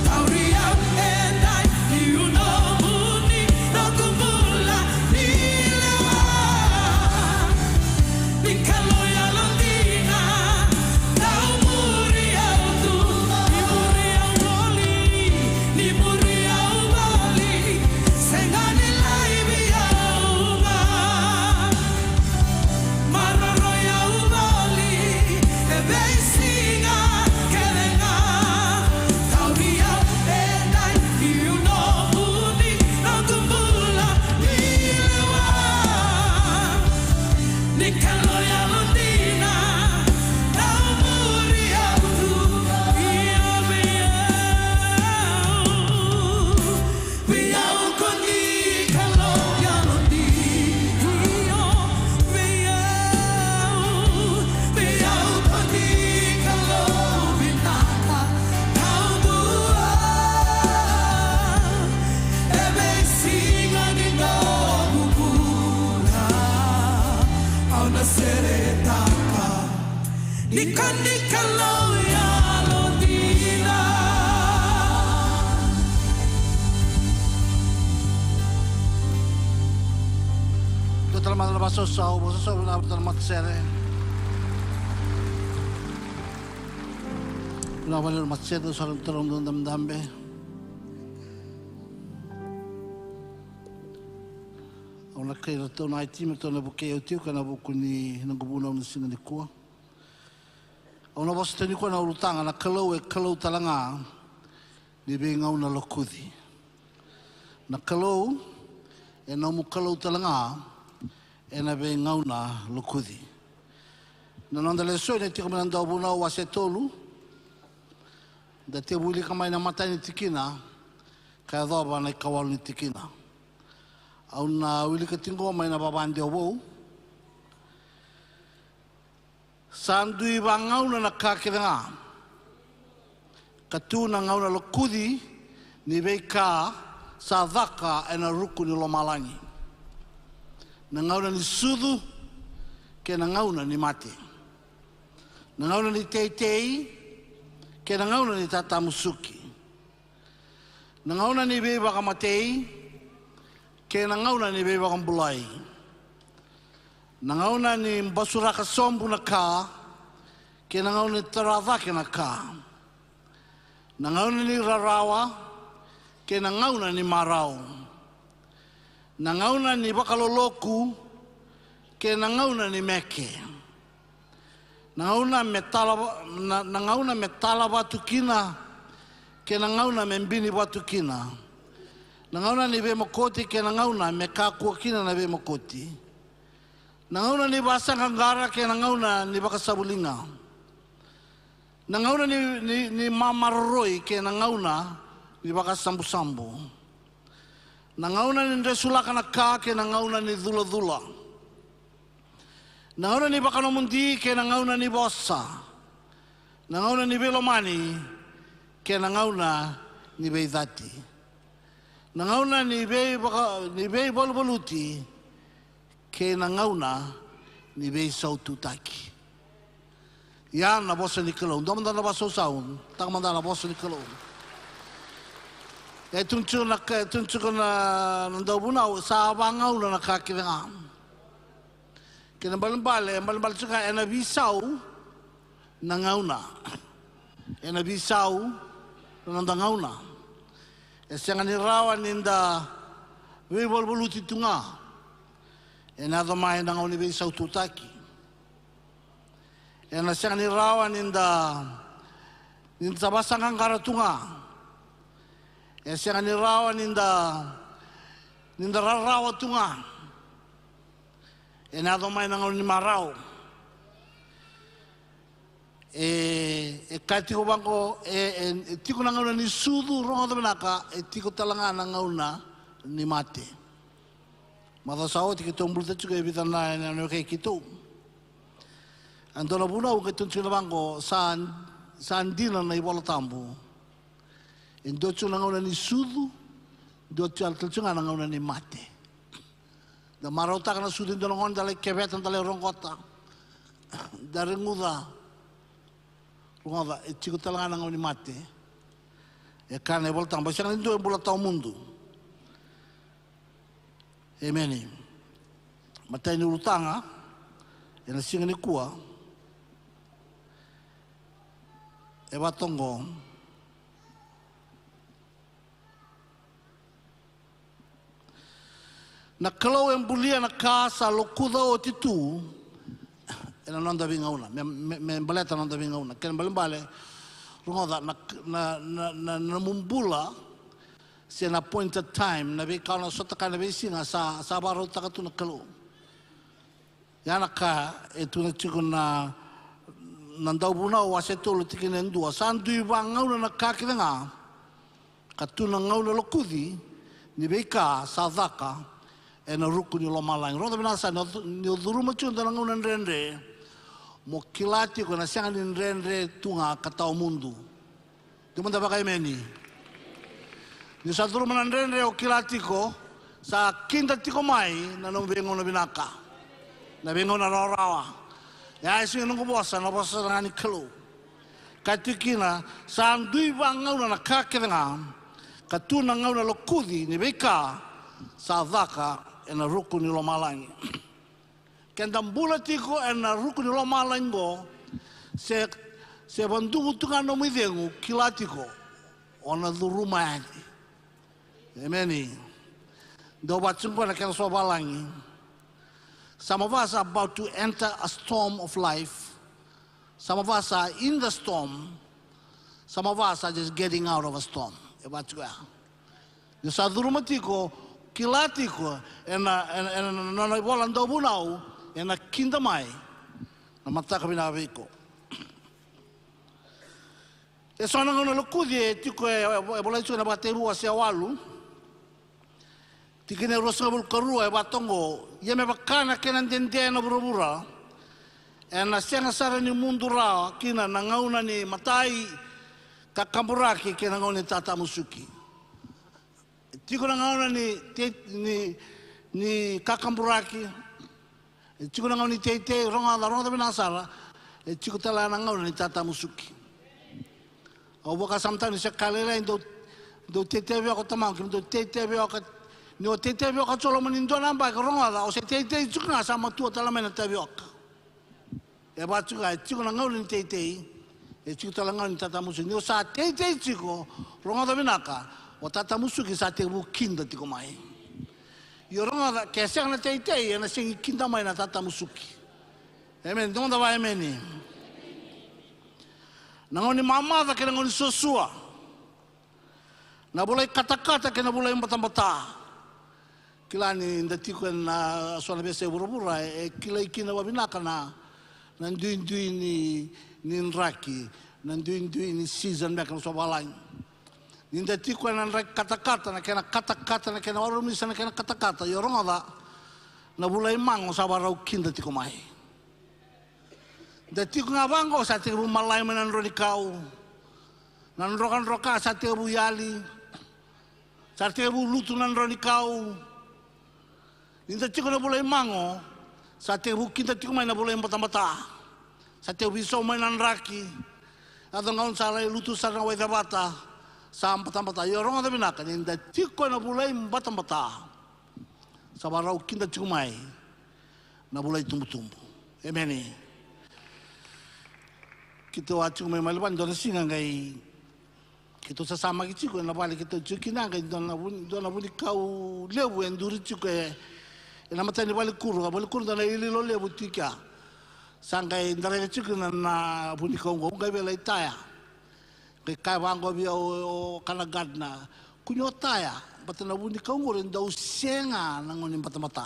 Tauri au e dai, niu nomuni, noqu bula ni lewa. Ni Kalou yalodina, dau muri au tu. Ni muri au voli, ni muri au voli, sega ni laivi au ga. Maroroi au voli, e veisiga kece ga. Tauri au e dai, niu nomuni, noqu bula ni lewa. Ni Kalou yalodina, dau muri au tu. Io vei au, vei au ko ni Kalou yalodina. Io vei au, vei au ko ni Kalou vinaka. Taudua, e veisiga ni noqu bula, au na seretaka. Ni ko ni Kalou yalodina. Dua tale mada na vakasausau, vakasausau vinaka vei iratou na matasere. Vinaka vakalevu na matasere, dou sa rawa ni taura na nomudou dabedabe. Au na kai iratou na I T M, ratou na vukei au tiko ena vuku ni noqu vunau na siga nikua. Au na vosa tiko nikua na ulutaga, na Kalou e Kalou tale ga ni veigauna lokuci. Na Kalou e nomu Kalou tale ga ena veigauna lokuci. Na noda lesoni e tiko mai na Dauvunau wase tolu. Da tevu wilika mai na imatai ni tikina ka yacova na ikawalu ni tikina. Au na wilika tiko mai na Vakadewa Vou. Sa dui vagauna na ka kece ga, ka tu na gauna lokuci ni veika sa caka ena ruku ni lomalagi. Na gauna ni sucu kei na gauna ni mate. Na gauna ni teitei kei na gauna ni tatamusuki. Na gauna ni veivakamatei kei na gauna ni veivakabulai. Na gauna ni basuraka sobu na ka kei na gauna ni tara cake na ka. Na gauna ni rarawa kei na gauna ni marau. Na gauna ni vakaloloku kei na gauna ni meke. Na gauna me tala va-, na, na gauna me tala vatu kina kei na gauna me bini vatu kina. Na gauna ni veimokoti kei na gauna me kakua kina na veimokoti. Na gauna ni vakasaqaqara kei na gauna ni vakasavuliga. Na gauna ni, ni, ni mamaroroi kei na gauna ni vakasabusabu. Na gauna ni dresulaka na ka kei na gauna ni culacula. Na gauna ni vakanomodi kei na gauna ni vosa. Na gauna ni veilomani kei na gauna ni veicati. Na gauna ni veivaka-, ni veivaluvaluti kei na gauna ni veisaututaki. Ia na vosa ni Kalou, dua mada na vakasausau, taka mada na vosa ni Kalou. E tukuna tiko na ka, e tukuna tiko na, na Dauvunau, sa vagauna na ka kece ga. Kena ibalebale, e balebale tiko ga ena veisau na gauna. Ena veisau na noda gauna. E sega ni rawa ni da veivaluvaluti tu ga. Ena yaco mai na gauna ni veisaututaki. Ena sega ni rawa ni da, ni da vakasaqaqara tu ga. E sega ni rawa ni da, ni da rarawa tu ga. Ena yaco mai na gauna ni marau. E, e kaya tiko vaqo, e, e, e tiko na gauna ni sucu, rogoca vinaka, e tiko tale ga na gauna ni mate. Macawa sa oti keitou buluta tiko e vica na, na, na wekai keitou. A dua na vunau keitou tukuna vaqo, sa, sa dina na iVola Tabu. E dua tiko na gauna ni sucu, dua tale tiko ga na gauna ni mate. Da marautaka na sucu e dua na gauna, da lai keveta, da lai roqota, da reguca. Rogoca, e tiko tale ga na gauna ni mate. E kaya na iVolatabu, e sega ni dua e bula tawamudu. Emeni. Matai ni ulutaga ena siga nikua e vaka oqo. Na Kalou e bulia na ka sa lokuca oti tu ena noda veigauna, me, me, me baleta na noda veigauna. Kena ibalebale, rogoca, na, na, na, na, na nomu bula, se na appointed time, na veika o na sotakaya na veisiga sa, sa vakarautaka tu na Kalou. Ya na ka e tukuna tiko na, na Dauvunau wase tolu tikina e dua. Sa dui vagauna na ka kece ga, ka tu na gauna lokuci ni veika sa caka ena ruku ni lomalagi. Rogoca vinaka sara, ni o cu-, ni o curuma tiko e dua na gauna dredre, mo kila tiko ena sega ni dredre tu ga ka tawamudu. Dou mada vaka emeni. Ni sa curuma na dredre, o kila tiko sa kida tiko mai na nomu veigauna vinaka, na veigauna rawarawa. Ya e sega ni noqu vosa, na vosa sara ga ni Kalou. Ka tiko kina, sa dui vagauna na ka kece ga, ka tu na gauna lokuci ni veika sa caka ena ruku ni lomalagi. Keda bula tiko ena ruku ni lomalagi qo, se, se vaduvu tu ga nomu icegu, kila tiko o na curuma yani. Emeni. Dou vaka tiko qo na kena so valagi. Some of us are about to enter a storm of life. Some of us are in the storm. Some of us are just getting out of a storm. E vaka tiko ya. Ni sa curuma tiko, kila tiko ena, ena, ena nona ivola Dauvunau, ena kida mai na mataka vinaka vei iko. E so na gauna lokuci e tiko, e, e volai tiko ena Vakatekivu wase walu, tikina e ruasagavulu ka rua, e vaka oqo: Ia me vaka na kena dede na vuravura, ena sega sara ni mudu rawa kina na gauna ni matai kakaburaki kei na gauna ni tatamusuki. E tiko na gauna ni te-, ni, ni kakaburaki. E tiko na gauna ni teitei, rogoca, rogoca vinaka sara. E tiko tale ga na gauna ni tatamusuki. Au vaka sometimes ni se ka lailai, dou, dou teitei vei au ko tamaqu, dou teitei vei au ko, ni o teitei vei au ko tiko loma ni dua na yabaki, rogoca, o se teitei tiko ga, sa matua tale mai na tavioka. E vaka tiko, e tiko na gauna ni teitei, e tiko tale na gauna ni tatamusuki. Ni o sa teitei tiko, rogoca vinaka, o tatamusuki sa tekivu kida tiko mai. Io rogoca, ke sega na teitei, ena sega ni kida mai na tatamusuki. Emeni, dou mada vaka emeni. Na gauna ni mamaca kei na gauna ni suasua. Na vulai katakata kei na vulai batabata. Kila ni da tiko ena so na veiyasai vuravura, e kilai kina vakavinaka na, na duidui ni, ni draki, na duidui ni season me kena so valagi. Ni da tiko ena draki katakata, na kena katakata, na kena warumisa, na kena katakata. Io rogoca, na vulai mago sa vakarau kida tiko mai. Da tiko ga vaqo sa tekivu malai mai na drau ni kau. Na drokadroka sa tekivu yali. Sa tekivu lutu na drau ni kau. Ni da tiko na vulai mago, sa tekivu kida tiko mai na vulai batabata. Sa tekivu isau mai na draki. Yaco gauna sa lai lutu sara na waicevata. Sa batabata. Io rogoca vinaka, ni da tiko na vulai batabata, sa vakarau kida tiko mai na vulai tubutubu. Emeni. Keitou a tiko mai Melbourne, dua na siga qai keitou sasamaki tiko ena vale keitou tiko kina, qai dua na vuni, dua na vunikau levu e duri tiko e, ena mata ni valekuru, ka valekuru dua na iloilo levu tiko ya. Sa qai daraka tiko na, na vunikau qo, qai via lai taya. Qai kaya vaqo vei au o kindergarten, kua ni o taya, baleta na vunikau qori e dau se ga na gauna ni batabata.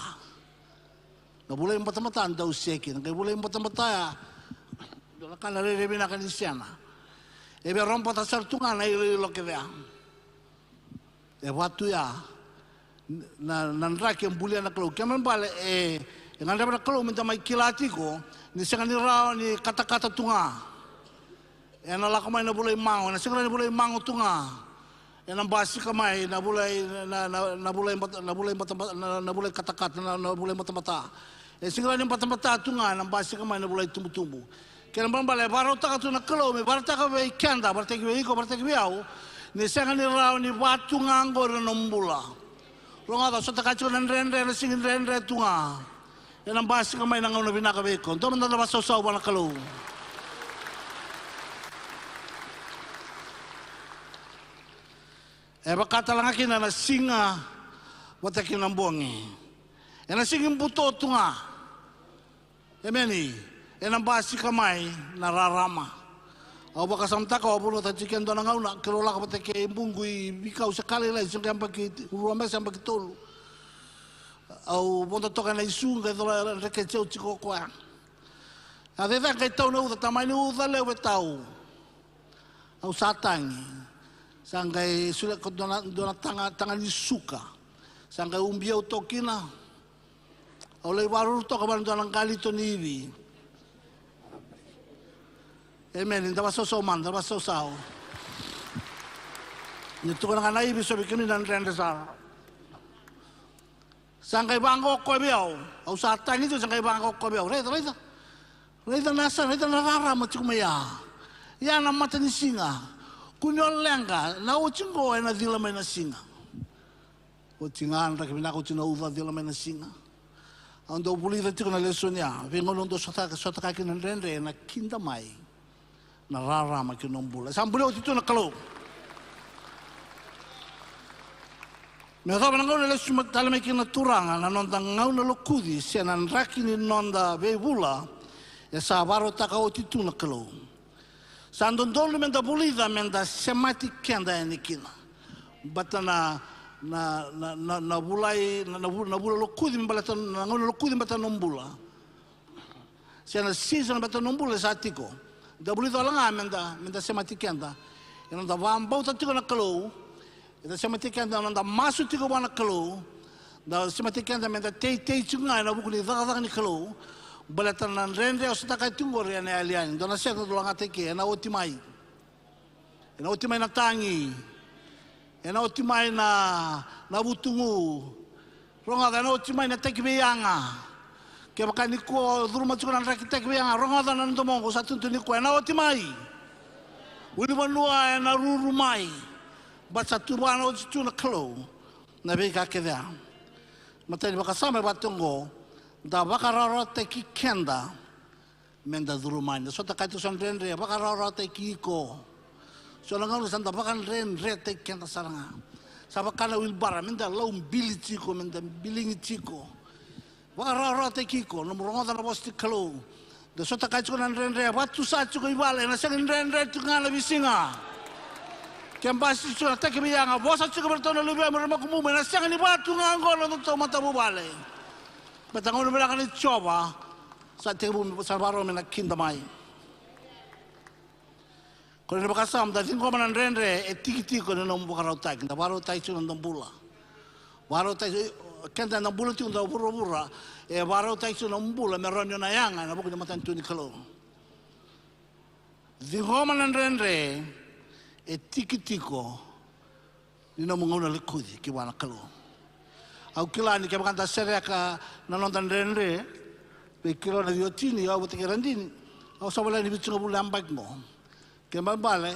Na vulai batabata dau se kina, qai vulai batabata ya. Dua na ka na rairai vinaka ni sena. E via robota sara tu ga na iloilo kece ya. E vaka tu ya na, na draki e bulia na Kalou. Kena ibalebale e, e gadreva na Kalou meda mai kila tiko ni sega ni rawa ni katakata tu ga. Ena lako mai na vulai mago, ena sega ni vulai mago tu ga. Ena basika mai na vula i, na, na, na vula i bata, na vula i batabata, na, na vula i katakata, na, na vula i batabata. E sega ni batabata tu ga, ena basika mai na vula i tubutubu. Kena ibalebale e vakarautaka tu na Kalou me vakarautaka vei keda, vakarautaki vei iko, vakarautaki vei au, ni sega ni rawa ni va tu ga qori na nomu bula. Rogoca, sotakaya tiko na dredre, na sega ni dredre tu ga. Ena basika mai na gauna vinaka vei iko. Dua mada na vakasausau vua na Kalou. E vaka tale ga kina na siga vata kei na bogi. Ena sega ni buto tu ga. Emeni. Ena basika mai na rarama. Au vakasamataka, au vunautaka tiko e dua na gauna, keirau lako vata kei buqu i veikau se ka lailai, se qai yabaki rua beka se yabaki tolu. Au vodo toka ena isu, qai cola dreketi au tiko o koya. A cecere qai tau na uca, tamani uca levu e tau. Au sa tagi. Sa qai solia ko dua na, dua na taga, taga ni suka. Sa qai ubi au toka kina. Au lai varuru toka vua na dua na qalito ni ivi. Emeni, da vakasausau mada, da vakasausau. Ni tukuna ga na ivi, so vei kemuni na dredre sara. Sa qai vaqo koya vei au. Au sa tagi tiko, sa qai vaqo koya vei au. Raica, raica. Raica na sa, raica na rarama tiko mai ya. Ya na matanisiga. Kua ni o leqa, na oti qo ena cila mai na siga. Oti ga na draki vinaka, oti na uca, cila mai na siga. Au dau vulica tiko na lesoni ya. Veigauna au dau sota, sotakaya kina na dredre, ena kida mai na rarama ki na nomu bula. Sa buli oti tu na Kalou. Me yacova na gauna e lesu tale mai kina na Turaga, na noda gauna lokuci se na draki ni noda veivula, e sa vakarautaka oti tu na Kalou. Sa dodonu meda vulica, meda semati keda yani kina. Baleta na, na, na, na, na vulai, na, na vu-, na vula lokuci, baleta na gauna lokuci, baleta na nomu bula. Se na season baleta na nomu bula e sa tiko. Da vulica wale ga meda, meda semati keda. Ena noda vakabauta tiko na Kalou. Eda semati keda, ena noda masu tiko vua na Kalou. Da semati keda meda teitei tiko ga ena vuku ni cakacaka ni Kalou. Baleta na dredre au sotakaya tiko qori ena yali yani. Dua na sere, dua na lagata ike, ena oti mai. Ena oti mai na tagi. Ena oti mai na, na vutugu. Rogoca, ena oti mai na taki veiyaga. Kevaka ni ko curuma tiko na draki taki veiyaga, rogoca na domoqu, sa tutu ni ko, ena oti mai. Ulunivanua ena ruru mai. Baleta sa tu vua na oti tu na Kalou. Na veika kece ya. Matai ni vakasama e vaka oqo, da vakarawarawataki keda. Meda curu mai, da sotakaya tiko so na dredre, vakarawarawataki iko. So na gauna sa da vakadredretaki keda sara ga. Sa vaka na wilibara, meda laubili tiko, meda biligi tiko. Vakarawarawataki iko, nomu rogoca na vosa ni Kalou. Da sotakaya tiko na dredre, vatusa tiko i vale, ena sega ni dredre tiko ga na veisiga. Ke basi tiko na taki veiyaga, vosa tiko vei iratou na luvemu, ira na makubumu, ena sega ni va tu ga oqo na nodatou matavuvale. Baleta gauna vinaka ni Jiova, sa tekivu, sa vakarau me na kida mai. Ko na vakasama, da ciqoma na dredre e tiki tiko ni nomu vakarautaki, da vakarautaki tiko na noda bula. Vakarautaki, keda eda bula tiko da vuravura, e vakarautaki tiko na nomu bula me rawa ni o na yaga ena vuku ni matanitu ni Kalou. Ciqoma na dredre e tiki tiko ni nomu gauna lokuci ki vua na Kalou. Au kila ni kevaka da sereka na noda dredre, vei keirau na ciotini, au vata kei Radini, au sa voleka ni vitusagavulu na yabaki qo. Kena ibalebale,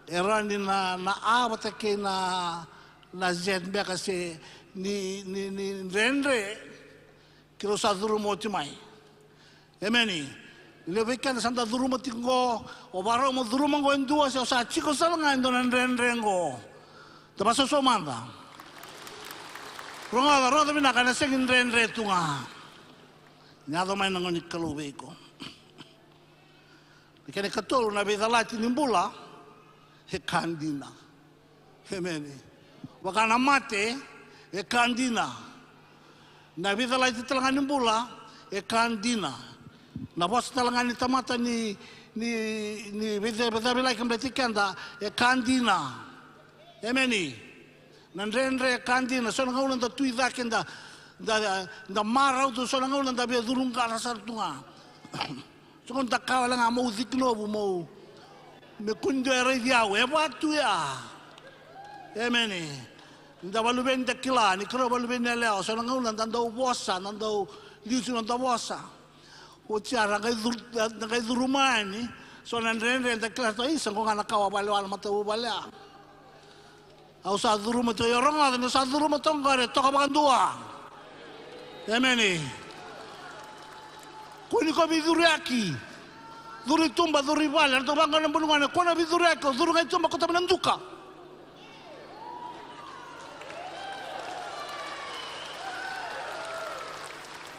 e rawa ni na, na A vata kei na, na Z beka se ni, ni, ni dredre, keirau sa curuma oti mai. Emeni. Levu vei keda sa da curuma tiko qo, o vakarau mo curuma qo e dua, se o sa tiko sara ga e dua na dredre qo. Da vakasausau mada. Rogoca, rogoca vinaka, ena sega ni dredre tu ga. Ni yaco mai na gauna ni Kalou vei iko. Na kena ikatolu, na veicalati ni bula e ka dina. Emeni. Vaka na mate e ka dina. Na veicalati tale ga ni bula e ka dina. Na vosa tale ga ni tamata ni, ni, ni veica-, veicavilaki baleti keda e ka dina. Emeni. Na dredre e ka dina, so na gauna da tu i cake, da, da, da marau tu, so na gauna da via curuqara sara tu ga. So na gauna da kaya wale ga, meu ciki novu, meu, me kua ni dua e raici au, e va tu ya. Emeni. Da vakaluveni, da kila ni keirau vakaluveni yalewa, so na gauna da dau vosa, da dau liuci na noda vosa. Oti ya na qai cur-, na qai curuma yani so na dredre, da kila toka, isa, qo ga na ka au a vakalewa na matavuvale ya. Au sa curuma toka, io rogoca, ni sa curuma toka qori, toka vakadua. Emeni. Kua ni ko veicuruyaki. Curu i tuba, curu i vale, ratou vaqo na buni gone, kua na veicuruyaki, o curu ga i tuba, kauta mai na duka.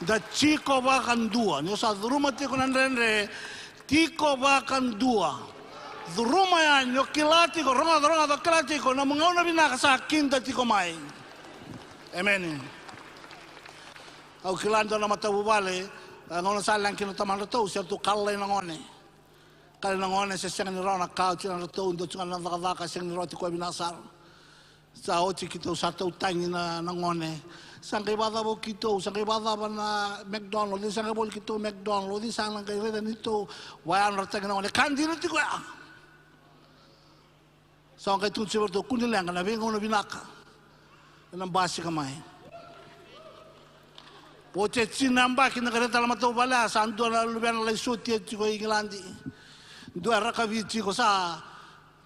Da tiko vakadua, ni o sa curuma tiko na dredre, tiko vakadua. Curuma yani, o kila tiko, rogoca, rogoca, o kila tiko, nomu gauna vinaka sa kida tiko mai. Emeni. Au kila dua na matavuvale, a, gauna sa leqa kina na tamadratou, se ratou kala na gone. Kala na gone, se sega ni rawa na ka, o tinadratou, dua tu ga na cakacaka, sega ni rawa tiko vinaka sara. Sa oti keitou sa tautagi na, na gone. Sa qai vakacava o keitou, sa qai vakacava na McDonald, sa qai voli keitou McDonald, sa na qai raica ni tou vakayadratataki na gone. Ka dina tiko ya. Sa qai tukuna tiko vei ratou, kua ni leqa, na veigauna vinaka ena basika mai. Oti e tini na yabaki, na qai raica tale na matavuvale ya, sa dua na luvena lai sotia tiko i Igiladi. Dua e rakavi tiko, sa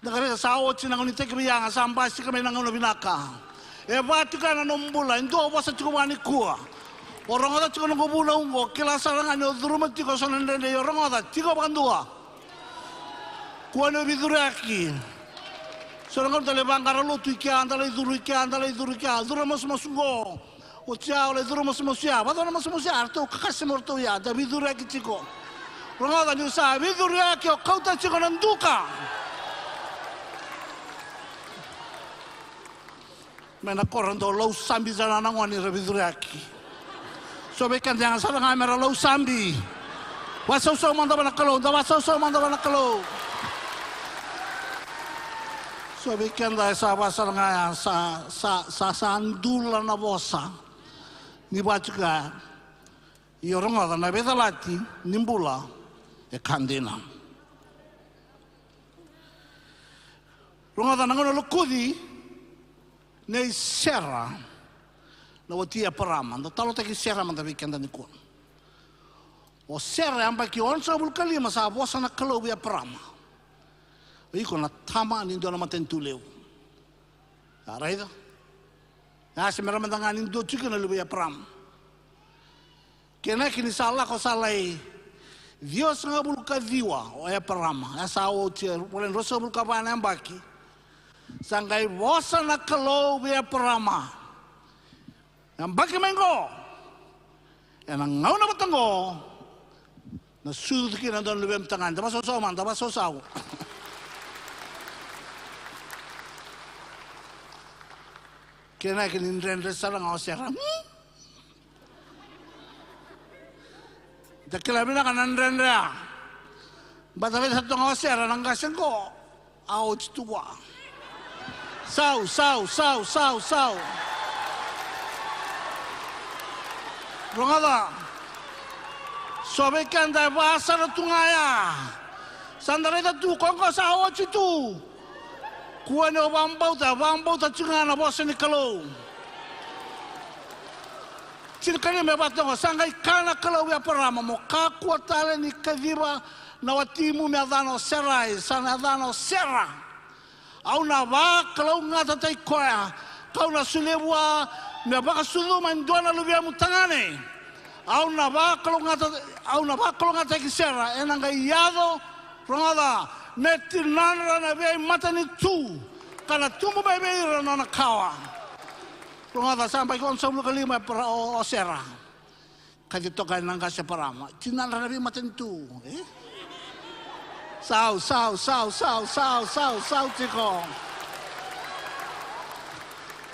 Na qai raica sa oti na gauna ni tekivu, ia ga sa basika mai na gauna vinaka. E va tiko ya na nomu bula, e dua o vosa tiko vua nikua. O rogoca tiko noqu vunau oqo, kila sara ga ni o curuma tiko so na dredre, o rogoca tiko vakadua. Kua ni o veicuruyaki. So na gauna da lai vaqara lotu i kea, da lai curu i kea, da lai curu i kea, curu na masumasu oqo. Oti ya o lai curu masumasu ya, vakacava na masumasu ya, ratou kakase mo ratou ya, da veicuruyaki tiko. Rogoca, niu sa veicuruyaki, o kauta tiko na duka. Mai na koro dau lausabi sara na gone ni ra veicuruyaki. So vei keda yaga sara ga me ra lausabi. Vasausau mada vua na Kalou, da vasausau mada vua na Kalou. So vei keda e sa va sara ga ya, sa, sa, sa, sa dula na vosa. Ni vatuka, io rogoca, na veicalati ni bula e ka dina. Rogoca, na gauna lokuci nei Sera, na wati Eparama. Da talotaki Sera mada vei keda nikua. O Sera, yabaki onosagavulu ka lima sa vosa na Kalou vei Eparama. O iko na tama ni dua na matanitu levu. A raica? A se mera mada ga ni dua tiko na luve i Eparama. Kena kina ni sa lako sa lai ciwasagavulu ka ciwa o Eparama. E sa oti e voleka ni ruasagavulu ka va na yabaki. Sa qai vosa na Kalou vei Eparama. Yabaki mai qo, ena gauna vata qo, na sucu kina na dua na luvemu tagane. Da vasausau mada, da vasausau. Kena kina ni dredre sara ga o Sera. Hmm? Da kila vinaka na dredre ya. Baleta raica tu ga o Sera na qase qo. A oti tu vua. Sau, sau, sau, sau, sau. Rogoca. So vei keda e va sara tu ga ya. Sa da raica tu, ko qo sa oti tu. Kua ni o vakabauta, vakabauta tiko ga na vosa ni Kalou. Tinikalima e vaka oqo, sa qai kaya na Kalou vei Eparama, mo kakua tale ni kaciva na watimu me yacana o Serai, sa na yacana o Sera. Au na vakalougatataki koya, kau na solia vua me vakasucuma e dua na luvemu tagane. Au na vakalougatataki, au na vakalougatataki Sera, ena qai yaco, rogoca, me tinadra na veimatanitu, ka na tubu mai vei ira na nona kawa. Rogoca, sa yabaki onosagavulu ka lima o Sera. Kaci toka na qase Eparama. Tinadra na veimatanitu, e? Sau, sau, sau, sau, sau, sau, sau tiko.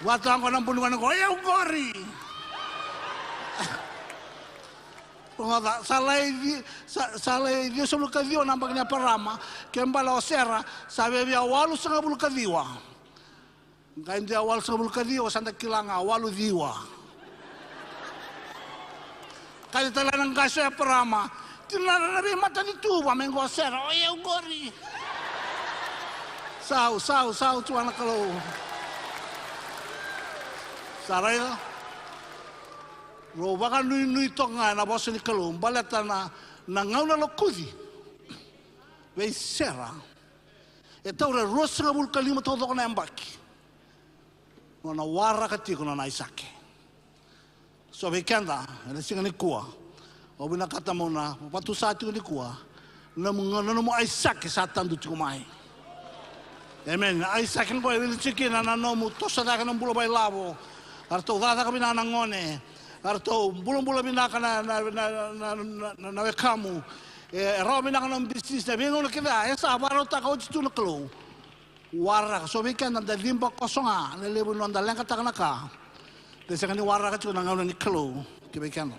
Vata qo na buni gone qo, o yau qori. Rogoca, sa lai ci-, sa, sa lai ciwasagavulu ka ciwa na yabaki nei Eparama, ke bale o Sera, sa via walusagavulu ka ciwa. Qai dua walusagavulu ka ciwa, sa da kila ga, walu ciwa. Kaci tale na qase o Eparama, tinadra na veimatanitu, va mai qo o Sera, o yau qori. Sau, sau, sau, tu vua na Kalou. Sa raica? Rau vakanuinui toka ga ena vosa ni Kalou baleta na, na gauna lokuci vei Sera. E taura e ruasagavulu ka lima taucoko na yabaki. Nona waraka tiko nona Aisake. So vei keda ena siga nikua, au vinakata mo na vatusa tiko nikua. Na nomu, na nomu Aisake sa tadu tiko mai. Amen. Aisake qo e wili tiko kina na nomu toso cake na bula vakailavo. Eratou cakacaka vinaka na gone. Eratou bulabula vinaka na, na, na wekamu. E, e rawa vinaka na nomu bisinisi. Na veigauna kece e sa vakarautaka oti tu na Kalou. Waraka. So vei keda da ciba koso ga na levu ni noda leqataka na ka. Da sega ni waraka tiko na gauna ni Kalou ki vei keda.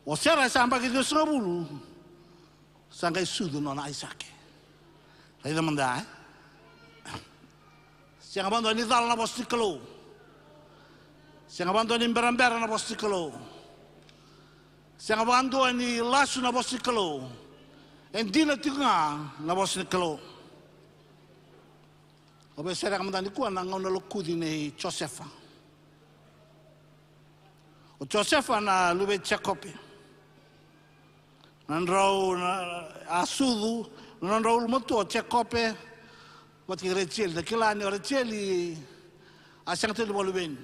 O Sera e sa yabaki ciwasagavulu, sa qai sucu nona Aisake. Raica mada, e? Sega vakadua ni cala na vosa ni Kalou. Sega vakadua ni berabera na vosa ni Kalou. Sega vakadua ni lasu na vosa ni Kalou. E dina tiko ga na vosa ni Kalou. Au via sereka mada nikua na gauna lokuci nei Josefa. O Josefa na luve i Jekope. Na drau na, a sucu na nodrau ulumatua o Jekope vata kei Rejeli. Da kila ni o Rejeli a sega tale ni vakaluveni.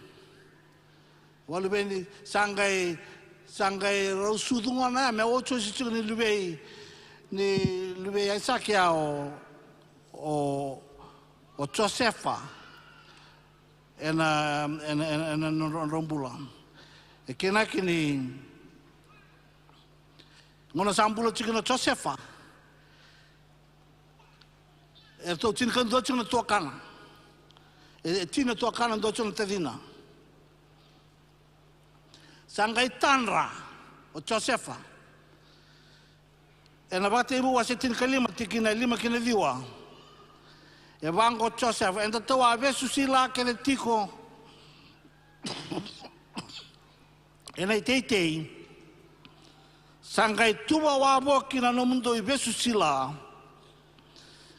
Vakaluveni, sa qai, sa qai rau sucu gona ya me otioti tiko ni luvei, ni luvei Aisake ya o, o, o Josefa. Ena, ena, ena, ena nodrau bula. E kena kina ni gauna sa bula tiko na Josefa, eratou tinikadua tiko na tuakana. E, e tini na tuakana, dua tiko na tacina. Sa qai tadra o Josefa. Ena Vakatekivu wase tinikalima, tikina e lima ki na ciwa. E vaqo o Josefa, eda tawa vesu sila kece tiko ena iteitei, sa qai tuva wavoki na nomudou ivesu sila,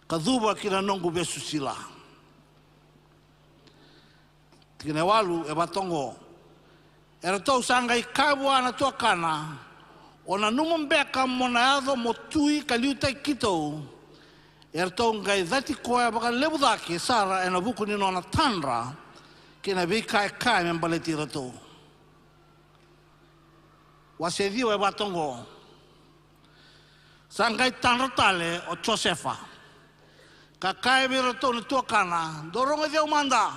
ka cuva ki na noqu vesu sila. Tikina e walu e vatoqo. Eratou sa qai kaya vua na tuakana, o nanuma beka mo na yaco mo tui ka liutaki keitou. Eratou qai cati koya vakalevu cake sara ena vuku ni nona tadra kei na veika e kaya me baleti iratou. Wase ciwa e vatoqo. Sa qai tadra tale o Josefa, ka kaya vei iratou na tuakana, dou rogoci au mada.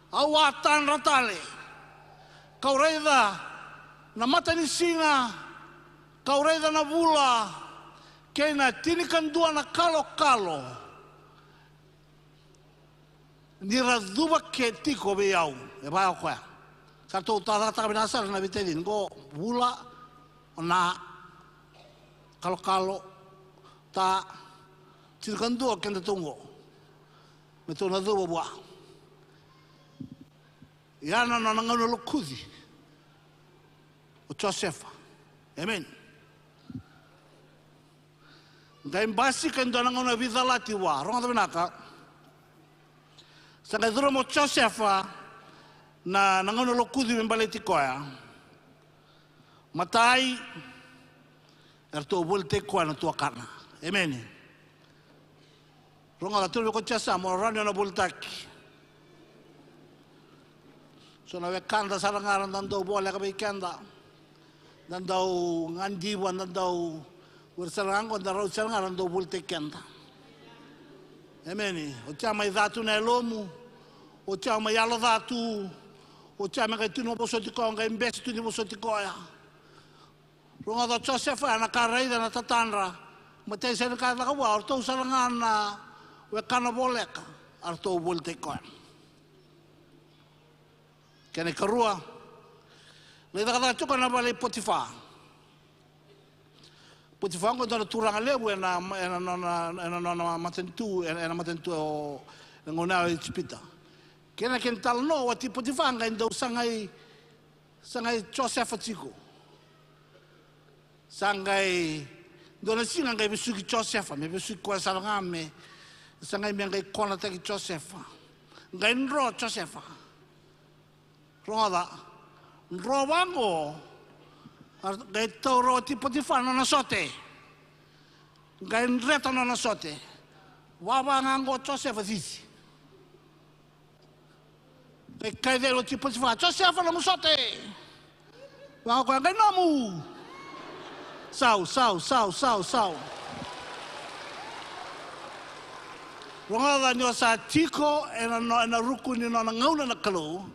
Au a tadra tale, kau raica na matanisiga, kau raica na vula, kei na tinikadua na kalokalo. Ni ra cuva ke tiko vei au, e vaya o koya. Sa ratou tacakataka vinaka sara na veitacini qo, vula, o na, kalokalo, ta, tinikadua o kedatou qo. Me tou na cuva vua. Ia na nona gauna lokuci o Josefa. Emeni. Qai basika e dua na gauna veicalati vua. Rogoca vinaka. Sa qai curu mai o Josefa na, na gauna lokuci me baleti koya. Matai, eratou volitaki koya na tuakana. Emeni. Rogoca, tukuna vei koya, Josefa, mo rawa ni o na volitaki. So na wekada sara ga ra dau voleka vei keda. Da dau gadiva, da dau, o ira sara ga qo da rauti sara ga ra dau volitaki keda. Emeni. Oti ya mai ca tu na yalomu. Oti ya mai yalo ca tu. Oti ya me qai tu ni vosoti koya, qai bese tu ni vosoti koya. Rogoca o Josefa, ena ka raica na tatadra. Matai, sega ni ka e caka vua, o ratou sara ga na wekana voleka, a ratou volitaki koya. Kena ikarua, lai cakacaka tiko ena vale i Potifa. Potifa qo e dua na turaga levu ena, ena nona, ena nona matanitu, ena, ena matanitu o, ena gauna o Ijipita. Kena, kena italanoa, wati Potifa qai dau sagai, sagai Josefa tiko. Sa qai, dua na siga qai vesuki Josefa, me vesuki koya sara ga me, sa qai me qai konataki Josefa. Qai dro Josefa. Rogoca. Dro vaqo. Qai taura oti Potifa na nona sote. Qai dreta na nona sote. Vava ga qo Josefa cici. Qai kaci oti Potifa, Josefa nomu sote. Vaka koya, qai nomu. Sau, sau, sau, sau, sau. Rogoca, ni o sa tiko ena, no, ena ruku ni nona gauna na Kalou,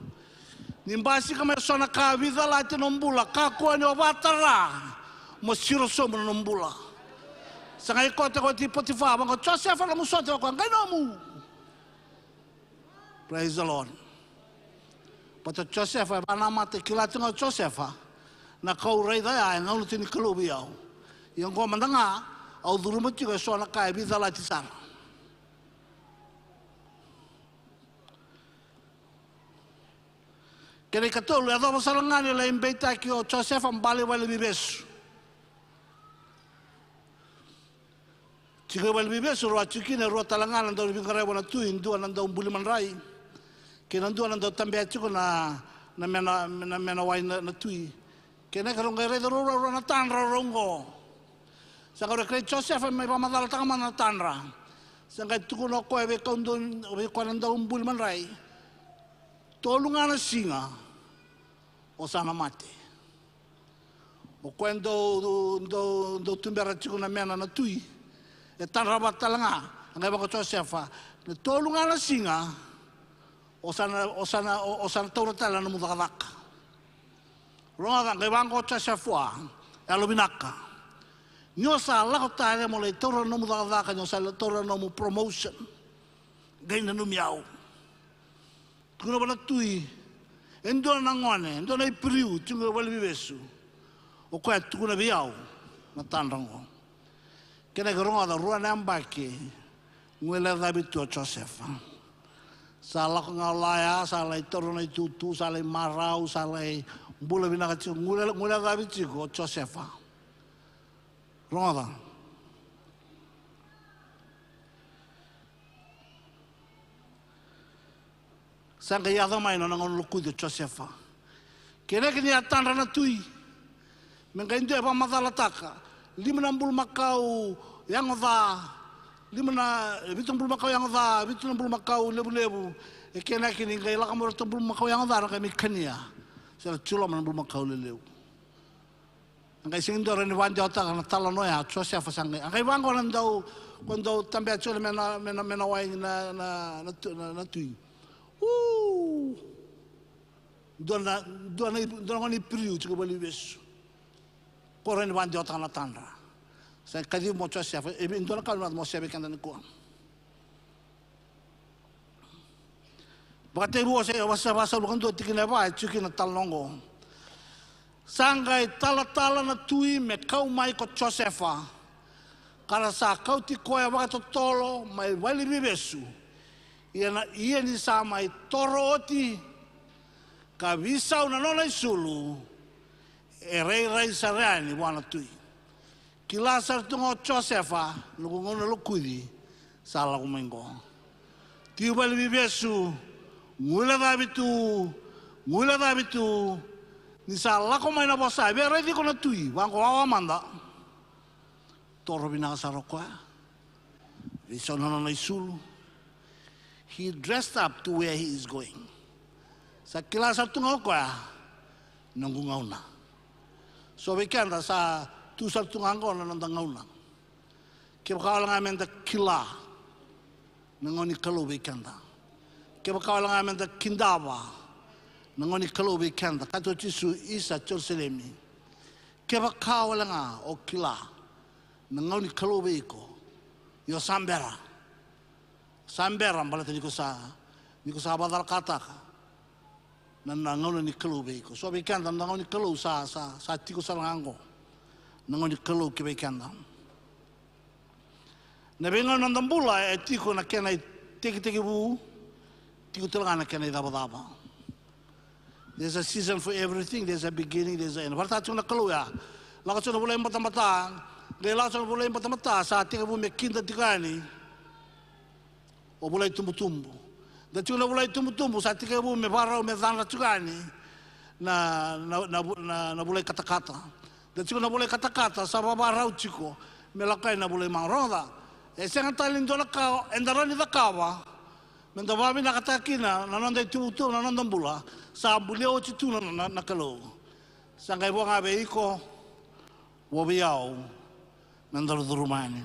ni basika mai eso na ka veicalati na nomu bula, kakua ni o vakatara mo siro sobu na nomu bula. Sa qai kote oti Potifa, vaka, Josefa nomu sote, vaka, qai nomu. Praise the Lord. But o Josefa e vakanamata, e kila tu ga o Josefa, na ka au raica ya e gauna tu ni Kalou vei au. Ia oqo mada ga au curuma tiko eso na ka e veicalati sara. Kena ikatolu, e yacova sara ga ni lai beitaki o Josefa, bale i valeniveivesu. Tiko i valeniveivesu, rua tiko kina, rua tale ga na dau veiqaravi vua na tui, dua na dau buli madrai kei na dua na dau tabea tiko na, na mena, na mena wai na, na tui. Kei na ka rau qai raica rau, rau, rau na tadra rau oqo. Sa qai rau kerei Josefa me vakamacalataka mada na tadra. Sa qai tukuna o koya vei kau dau, vei koya na dau buli madrai. Tolu ga na siga o sa na mate. O koya dau, dau, dau tubera tiko na mena na tui. E tadra vata tale ga, a qai vaka o Josefa, na tolu ga na siga, o sa na, o sa na, o, o sa na taura tale na nomu cakacaka. Rogoca, qai vaqo o Josefa, yalovinaka. Ni o sa lako tale mo lai taura na nomu cakacaka, ni o sa lai taura na nomu promotion, qai nanumi au. Tukuna vua na tui, e dua na gone, e dua na Iperiu, tiko e valeniveivesu. O koya tukuna vei au na tadra oqo. Kena ikarua, rogoca, rua na yabaki, guilecavi tu o Josefa. Sa lako ga o laya, sa lai taura na itutu, sa lai marau, sa lai bula vinaka tiko, guile, guilecavi tiko o Josefa. Rogoca. Sa qai yaco mai na nona gauna lokuci o Josefa. Kena kina ni a tadra na tui. Me qai dua e vakamacalataka. Lima na bulumakau yago ca. Lima na, vitu na bulumakau yago ca, vitu na bulumakau levulevu. E kena kina ni qai lako mai ratou bulumakau yago ca, ra qai mai kania. Sa ra tiko loma na bulumakau lelevu. A qai sega ni dua rawa ni vakadewataka na talanoa ya o Josefa sa qai. A qai vaqo na dau, ko dau tabea tiko na mena, mena, mena wai na, na, na tu-, na, na tui. U! Dua na, dua na, dua na gone Iperiu tiko valeniveivesu. Ko rawa ni vakadewataka na tadra. Sa kacivi mai o Josefa, e vei dua na ka au vinakata meu wasea vei keda nikua. Vakatekivu Osea, wase, wase vasagavulu ka dua, tikina e va, e tiko kina na talanoa oqo. Sa qai talatala na tui me kau mai ko Josefa, ka ra sa kauti koya vakatotolo mai valeniveivesu. Ia na, ia ni sa mai toro oti ka veisau na nona isulu, e rairai sara yani vua na tui. Kila sara tu ga o Josefa, noqu gauna lokuci sa lako mai qo. Tiko valeniveivesu, guilecavi tu, guilecavi tu. Ni sa lako mai na vosa, e via raici iko na tui, vaqo wawa mada. Toro vinaka sara o koya. Veisau na nona isulu. He dressed up to where he is going. Sa kila sara tu ga o koya, noqu gauna. So vei keda sa tu sara tu ga oqo na noda gauna. Kevaka wale ga meda kila na gauna ni Kalou vei keda. Kevaka wale ga meda kidava na gauna ni Kalou vei keda. Kaya tu o Jisu, isa Jerusalemi. Kevaka wale ga o kila na gauna ni Kalou vei iko. Io sa bera. Sa bera baleta ni ko sa, ni ko sa vakacalakataka na, na gauna ni Kalou vei iko. So vei keda na gauna ni Kalou sa, sa, sa tiko sara ga oqo. Na gauna ni Kalou ki vei keda. Na veigauna ni noda bula e tiko na kena itekitekivu, tiko tale ga na kena icavacava. There's a season for everything, there's a beginning, there's a end. Vakaraitaka tiko na Kalou ya. Lako tiko na vula ibatabata, qai lako tiko na vula ibatabata, sa tekivu me kida tiko yani o vula itubutubu. Da tiko na vula itubutubu, sa tekivu me vakarau me cadra tiko yani na, na, na, na, na vula ikatakata. Da tiko na vula ikatakata, sa vavarau tiko me lako yani na vula imau. Rogoca, e sega tale ni dua na ka eda rawa ni cakava me da vakavinakataka kina na noda itubutubu, na noda bula. Sa bulia oti tu na, na, na Kalou. Sa qai vo ga vei iko, vo vei au, me daru curuma yani.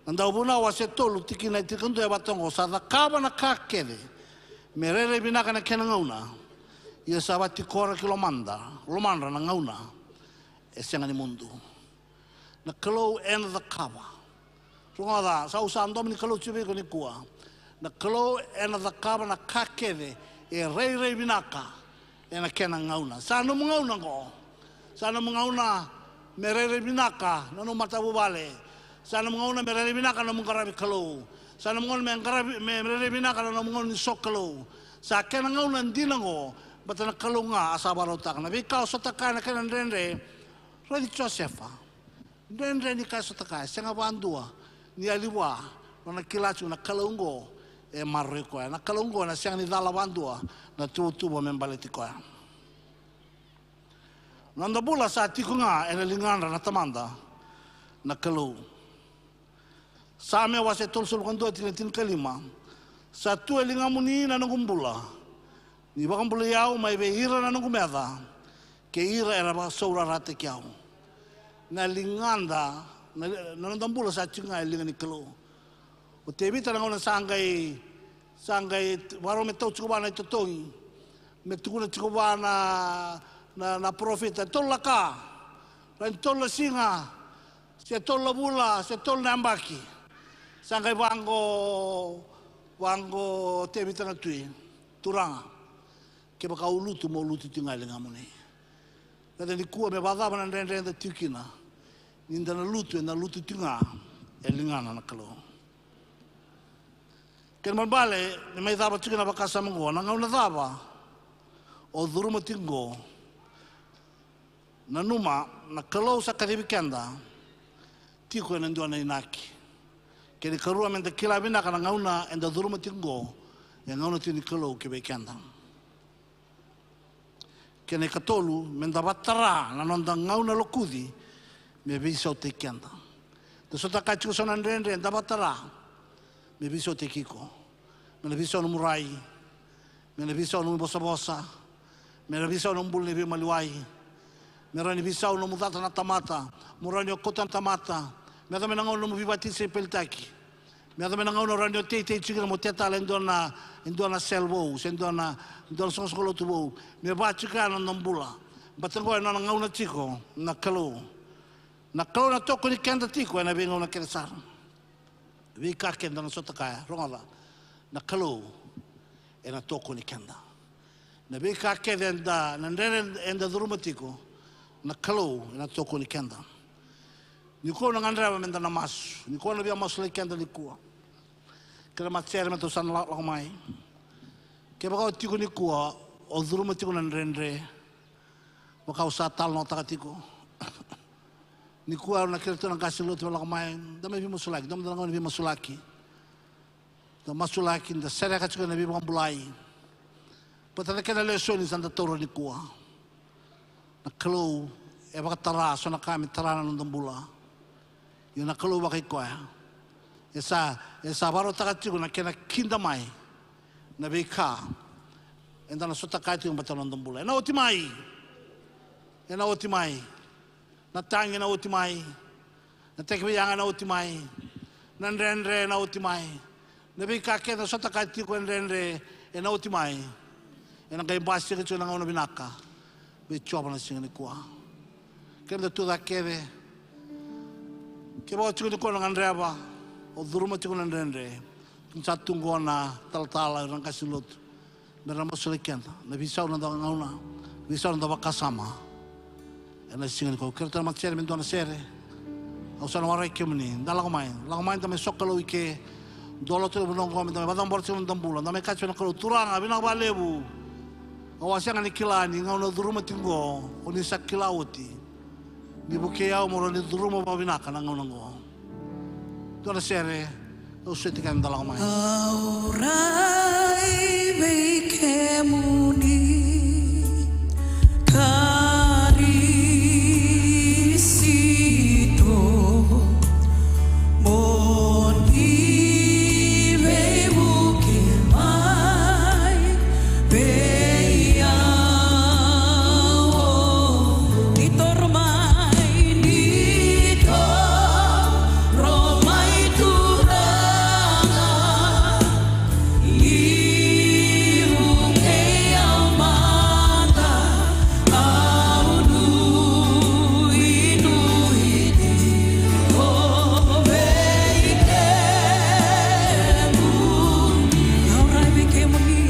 Na Dauvunau wase tolu tikina e tinikadua e vaka oqo: Sa cakava na ka kece me rairai vinaka na kena gauna, ia sa vakatikora ki lomada, lomadra na gauna e sega ni mudu. Na Kalou ena cakava. Rogoca, sa, au sa domo ni Kalou tiko vei iko nikua. Na Kalou ena cakava na ka kece e rairai vinaka ena kena gauna. Sa nomu gauna oqo. Sa nomu gauna me rairai vinaka na nomu matavuvale. Sa nomu gauna me rairai vinaka na nomu qaravi Kalou. Sa nomu gauna me qaravi, me, me rairai vinaka na nomu gauna ni sokalou. Sa kena gauna dina oqo, baleta na Kalou ga a sa vakarautaka. Na veika o sota kaya na kena dredre, raici Josefa. Dredre ni ka e sota kaya, sega vakadua ni yali vua, nona kila tiko na Kalou oqo e maroroi koya. Na Kalou oqo ena sega ni cala vakadua na tuvatuva me baleti koya. Noda bula sa tiko ga ena ligadra na Tamada na Kalou. Same wase tolusagavulu ka dua tikina tinikalima: Sa tu e ligamuni na noqu bula, ni vakabulai au mai vei ira na noqu meca, kei ira era vakasaurarataki au. Na ligada, na, na noda bula sa tiko ga e liga ni Kalou. O Tevita na gauna sa qai, sa qai vakarau me tau tiko vua na itotogi, me tukuna tiko vua na, na, na parofita, e tolu na ka, rawa ni tolu na siga, se tolu na vula, se tolu na yabaki. Sa qai vaqo, vaqo Tevita na tui: Turaga, kevaka au lutu, meu lutu tiko ga e ligamuni. Raica nikua me vakacava na dredre eda tiko kina. Ni da na lutu, eda na lutu tiko ga e ligana na Kalou. Kena ibalebale, ni mai cava tiko na vakasama oqo, na gauna cava o curuma tiko oqo. Nanuma, na Kalou sa kacivi keda tiko ena dua na inaki. Kena ikarua, meda kila vinaka na gauna eda curuma tiko oqo, e gauna tiko ni Kalou ki vei keda. Kena ikatolu, meda vakatara na noda gauna lokuci me veisautaki keda. Da sota kaya tiko so na dredre, da vakatara me veisautaki iko. Me na veisau nomu rai, me na veisau nomu vosavosa, me na veisau nomu bula ni veimaliwai, me rawa ni veisau nomu cata na tamata, mo rawa ni o kauta na tamata, me yaco mai na gauna nomu veivakatisaipelitaki, me yaco mai na gauna o rawa ni o teitei tiko kina mo tea tale e dua na, e dua na cell vou, se dua na, dua na soqosoqo lotu vou, me va tiko ya na nomu bula. Baleta oqo e nona gauna tiko na Kalou. Na Kalou na tokoni keda tiko ena veigauna kece sara. Veika keda na sota kaya, rogoca, na Kalou ena tokoni keda. Na veika kece eda, na dredre eda curuma tiko, na Kalou ena tokoni keda. Nikua au na gadreva meda na masu, nikua au na via masulaki keda nikua. Keda matasere me tou sa na la-, lako mai. Kevaka o tiko nikua, o curuma tiko na dredre. Vaka au sa talanoataka tiko. Nikua au na kere tu na qase ni lotu me lako mai, da mai veimasulaki, da mai da na gauna ni veimasulaki. Da masulaki, da sereka tiko na veivakabulai. Baleta na kena lesoni sa da taura nikua. Na Kalou e vakatara so na ka me tara na noda bula. Ia na Kalou vakaikoya e sa, e sa vakarautaka tiko na kena kida mai na veika eda na sota kaya tiko baleta na noda bula. Ena oti mai. Ena oti mai. Na tagi ena oti mai. Na tekiveiyaga ena oti mai. Na dredre ena oti mai. Na veika kece eda sota kaya tiko e dredre ena oti mai. Ena qai basika tiko na gauna vinaka vei Jiova na siga nikua. Keda tu cake kece. Kevaka o tiko nikua na gadreva, o curuma tiko na dredre, ni sa tu qo na talatala, ira na qase ni lotu, me ra masulaki keda, na veisau na noda gauna, veisau na noda vakasama. Ena siga nikua, kerea tale na matasere me dua na sere. Au sa na warai kemuni, da lako mai, lako mai, da mai sokalou i ke. Dua lotu levu na oqo, me da mai vakacabora tiko na noda bula, da mai kaya tiko na Kalou, Turaga, vinaka vakalevu. Au a sega ni kila ni gauna au curuma tiko qo, o ni sa kila oti. Ni vukei au meu rawa ni curuma vakavinaka na gauna oqo. Dua na sere, Dou seti keda, da lako mai. Au rai vei kemuni, Karisito, mo ni veivuke mai vei au. Ni toro mai, ni toro mai Turaga, ni vukei au mada, au nuitaka vei kemuni. Au rai vei kemuni.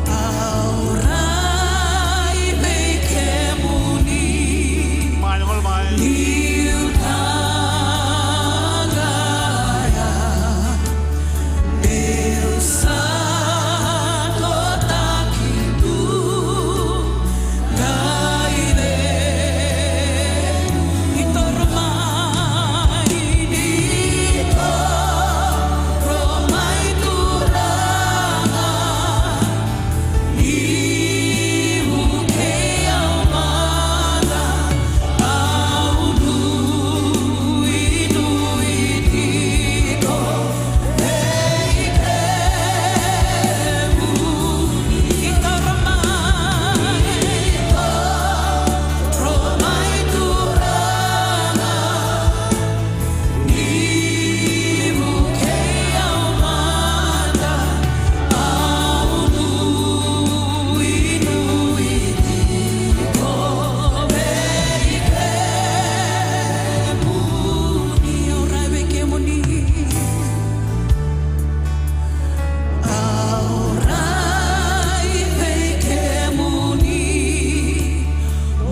Au rai vei kemuni. Mai, mai, mai. Niu taqaya, meu sa totaki tu qai levu. Ni toro mai, ni toro mai Turaga, ni vukei au mada, au nuitaka vei kemuni. Ni toro mai, toro mai Turaga, ni vukei au mada, au nuitaka vei kemuni. Au rai vei kemuni. Au rai vei kemuni,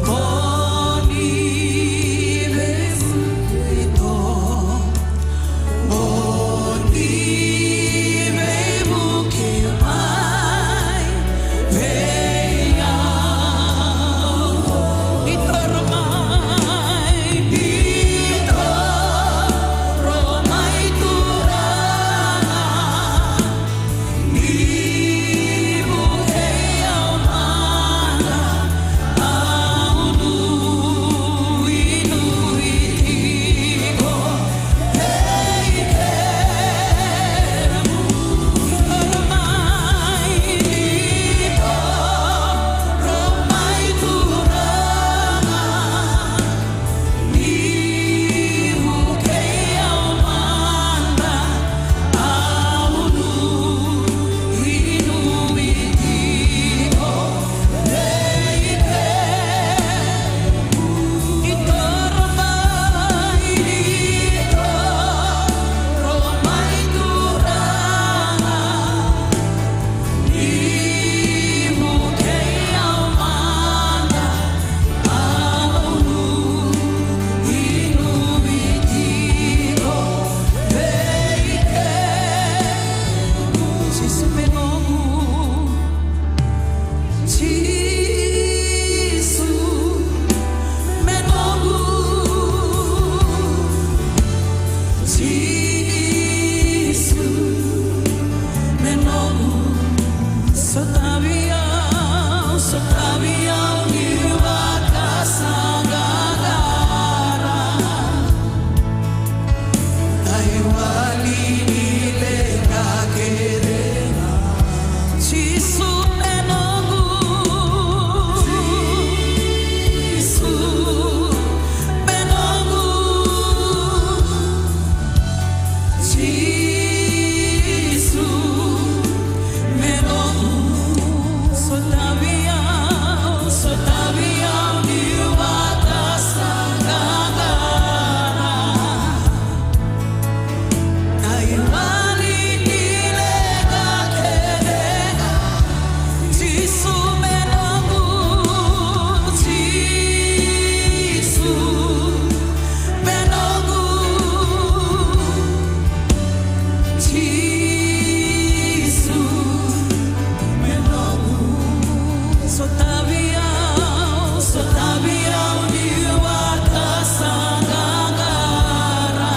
mo ni veivuke, mo ni veivuke mai vei au. Ni toro mai, ni toro mai Turaga, ni vukei au mada, au nuitaka vei kemuni. Toro mai, toro mai Turaga, ni vukei au mada, au nuitaka vei kemuni. Toro mai, toro mai Turaga, ni vukei au mada, au nuitaka vei kemuni. Jisu me noqu, Jisu me noqu, Jisu me noqu. Sotavi au, sotavi au niu vakasaqaqara. Na iwali ni leqa kece ga. Jisu me noqu, Jisu me noqu, Jisu me noqu. Sotavi au, sotavi au niu vakasaqaqara. Na iwali ni leqa kece ga. Jisu me noqu, Jisu me noqu, Jisu me noqu. Sotavi au, sotavi au niu vakasaqaqara.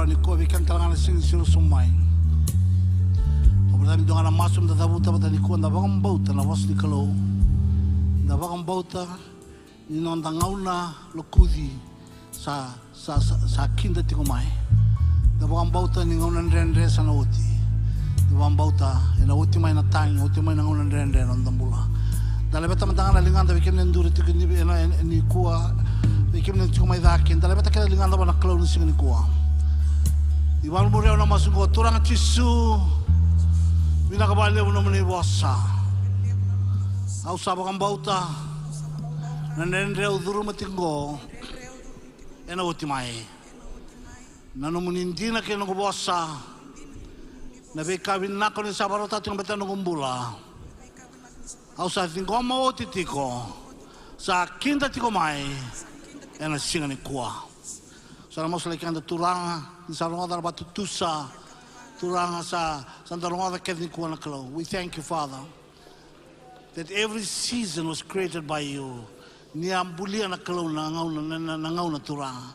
Nikua vei keda tale ga na siga ni siro sobu mai. Au vata me dua ga na masu me da cavuta vata nikua, da vakabauta na vosa ni Kalou. Da vakabauta ni noda gauna lokuci sa, sa, sa, sa kida tiko mai. Da vakabauta ni gauna dredre sa na oti. Da vakabauta ena oti mai na tagi, oti mai na gauna dredre na noda bula. Da laveta mada ga na ligada vei kemuni na duri tiko ni, ena, ena, nikua, vei kemuni na tiko mai cake. Da laveta keda na ligada vua na Kalou na siga nikua. Ni vakamuri au na masu qo, Turaga Jisu, vinaka vakalevu nomuni vosa. Au sa vakabauta na dredre au curuma tiko qo ena oti mai. Na nomuni dina kei na noqu vosa, na veika vinaka ni sa vakarautaka tiko baleta na noqu bula. Au sa ciqoma oti tiko, sa kida tiko mai ena siga nikua. Sa na masulaki keda Turaga, ni sa rogoca na vakatutusa, Turaga sa, sa da rogoca kece nikua na Kalou. We thank you, Father, that every season was created by you. Ni a bulia na Kalou na gauna, na, na, na gauna Turaga.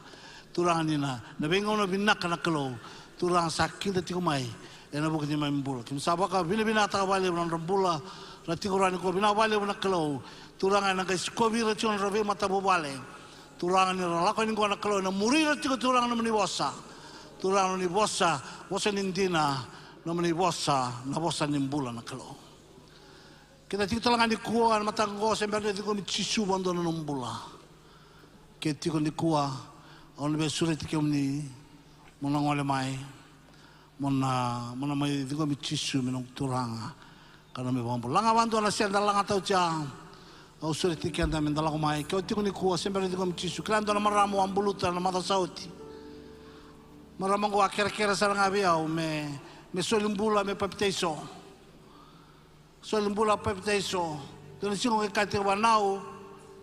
Turaga ni na, na veigauna vinaka na Kalou. Turaga sa kida tiko mai, ena vuku ni mai bula. Keimami sa vakavinavinakataka vakalevu na nodra bula, ra tiko rawa nikua vinaka vakalevu na Kalou. Turaga ena qai sikovi ira tiko na nodra veimatavuvale. Turaga ni ra lako yani qo na Kalou, ena muri ira tiko Turaga nomuni vosa. Turaga nomuni vosa, vosa ni dina, nomuni vosa, na vosa ni bula na Kalou. Keda tiko tale ga nikua, ena mataka qo, se bera ni ciqomi Jisu vakadua na nomu bula. Ke tiko nikua, au na via sureti kemuni, mo na gole mai, mo na, mo na mai ciqomi Jisu me nomu Turaga, ka nomu iVakabula. Laga vakadua na sere da lagata oti ya, au sureti keda me da lako mai. Ke o tiko nikua, se bera ni ciqomi Jisu, kila dua na marama au a buluta na macawa sa oti. Marama qo a kerekere sara ga vei au, me, me soli bula, me papitaiso. Soli bula papitaiso. Dua na siga qai kaya tiko vua, nau,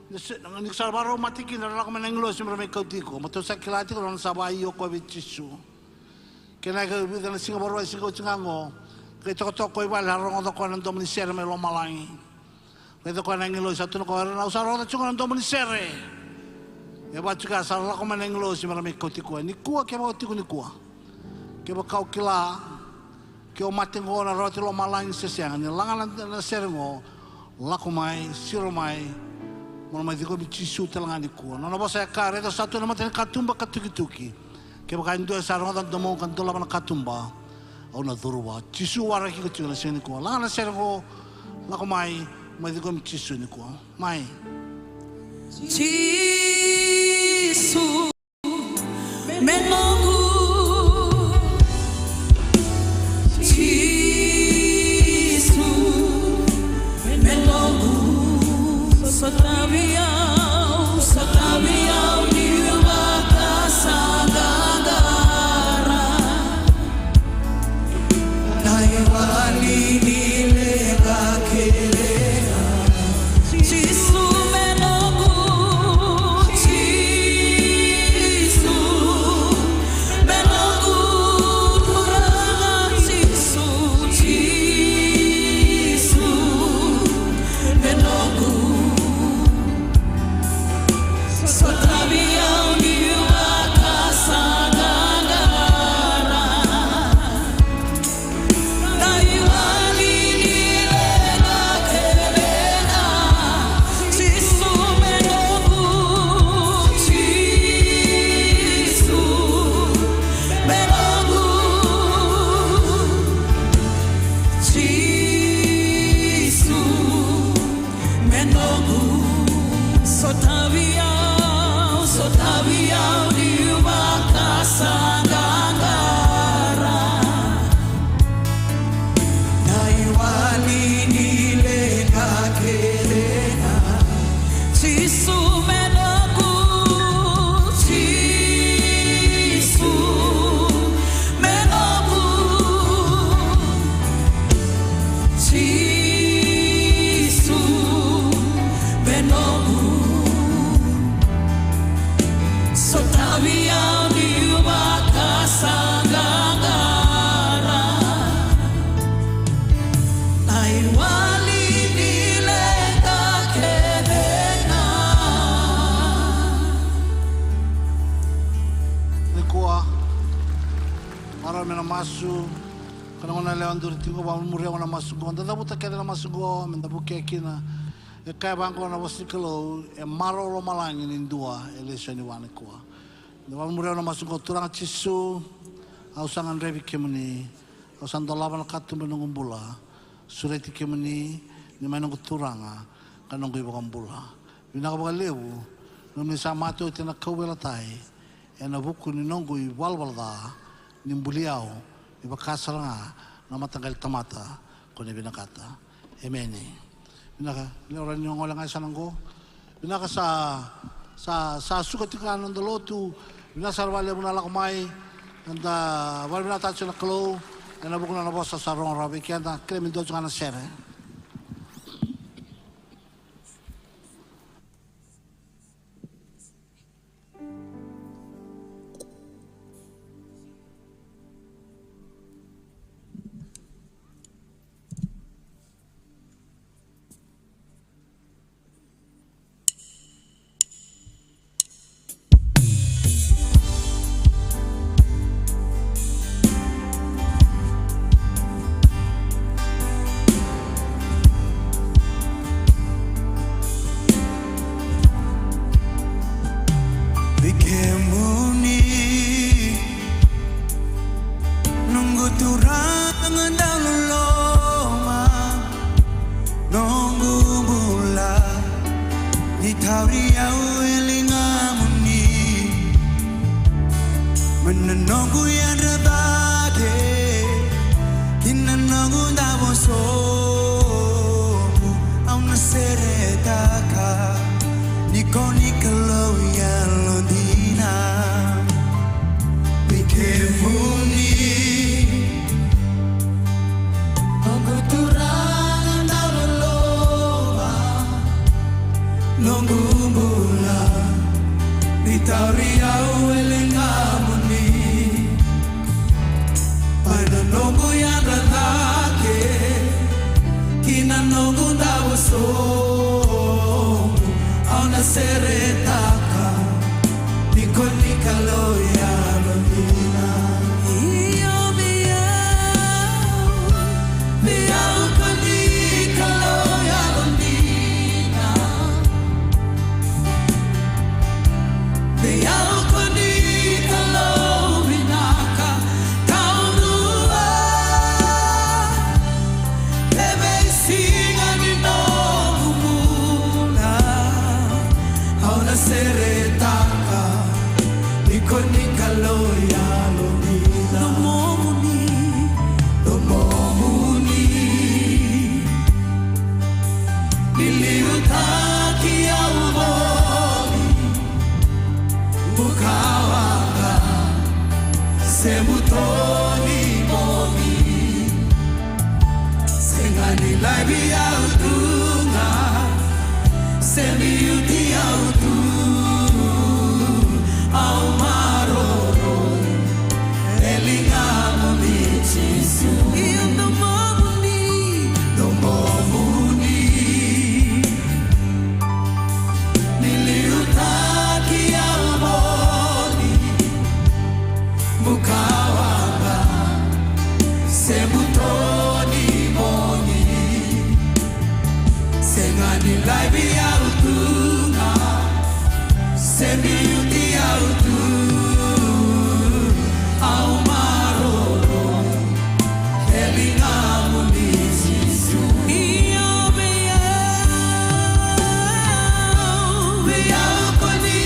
ni sa, ni sa vakarau mate kina, ra lako mai na agilosi me ra mai kauti iko. Matou sa kila tiko na nona sa vakaio koya vei Jisu. Kena ika vica na siga Vakarauwai, siga oti ga qo, qai tokatoka koya i vale, a rogoca koya na domo ni sere mai lomalagi. Qai kaya koya na agilosi, sa tukuna koya, nau sa rogoca tiko na domo ni sere. E vaka tiko ya sa lako mai na agilosi me ra mai kauti koya. Nikua, kevaka o tiko nikua, kevaka o kila, ke o mate qo na rawati lomalagi se sega, ni laga na, na sere qo, lako mai, siro mai, mo na mai ciqomi Jisu tale ga nikua. Nona vosa e kaya, raica au sa tu ena mata ni katuba ka tukituki. Kevaka e dua e sa rogoca na domou ka dolava na katuba, au na curu vua. Jisu waraki iko tiko na siga nikua. Laga na sere qo, lako mai, mai ciqomi Jisu nikua. Mai. Jisu. Me noqu Jisu, me noqu. Sotavi au, sotavi au ni vakasaqaqara. Marau me na masu, ka na gauna yalewa duri tiko, vakamuria na masu qo. Da cavuta kece na masu qo, me da vukea kina. E kaya vaqo na vosa ni Kalou, e marau lomalagi ni dua e lesu yani vua nikua. Da vakamuria na masu qo. Turaga Jisu, au sa gadrevi kemuni, au sa dolava na katuba ni noqu bula. Sureti kemuni ni mai noqu Turaga ka noqu iVakabula. Vinaka vakalevu nomuni sa mate oti ena kauveilatai ena vuku ni noqu ivalavala ca ni buli au, ni vaka sara ga na mataqali tamata ko ni vinakata. Emeni. Vinaka, ni ora ni gole ga e sa na qo. Vinaka sa, sa, sa suka tiko ga na noda lotu. Vinaka sara vakalevu na lako mai. Eda vakavinavinakataka tiko na Kalou ena vuku na nona vosa sa rogo rawa vei keda. Kerea me dua tiko ga na sere. Vei kemuni, noqu Turaga dau loloma, noqu bula, ni tauri au e ligamuni. Mai na noqu yadra cake ki na noqu davo sobu, au na seretaka ni ko ni Kalou yalodina. Vei kemuni, noqu Turaga dau loloma, noqu bula, ni tauri au e ligamuni. Mai na noqu yadra cake ki na noqu davo sobu, au na seretaka ni ko ni Kalou yalodina. Io, vei au, vei au ko ni Kalou yalodina. Vei au ko ni Kalou vinaka, Kalou dua. Ena veisiga ni noqu bula, au na seretaka ni ko ni Kalou yalodina. Domomuni, domomuni, ni liutaki au voli, bukawaqa, se buto ni bogi. Sega ni laivi au tu ga, se biuti au tu, au maroroi e ligamuni Jisu. Io, domomuni, domomuni, ni liutaki au voli, bukawaqa, se buto ni bogi. Sega ni laivi au tu ga, se biuti au tu, au maroroi e ligamuni Jisu. Io vei au, vei au ko ni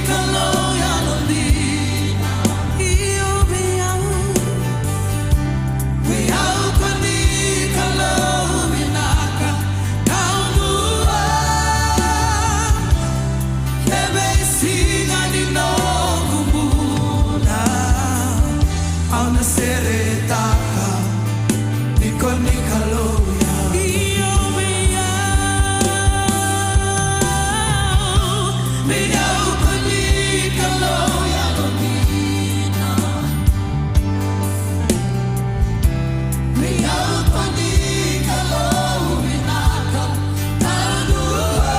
Kalou yalodina. Io vei au, vei au ko ni Kalou vinaka, Kalou dua. Ena veisiga ni noqu bula, au na seretaka ni ko ni Kalou ya. Io vei au, vei au ko ni Kalou yalodina. Vei au ko ni Kalou vinaka, Kalou dua.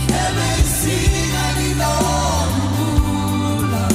Ena veisiga ni noqu bula,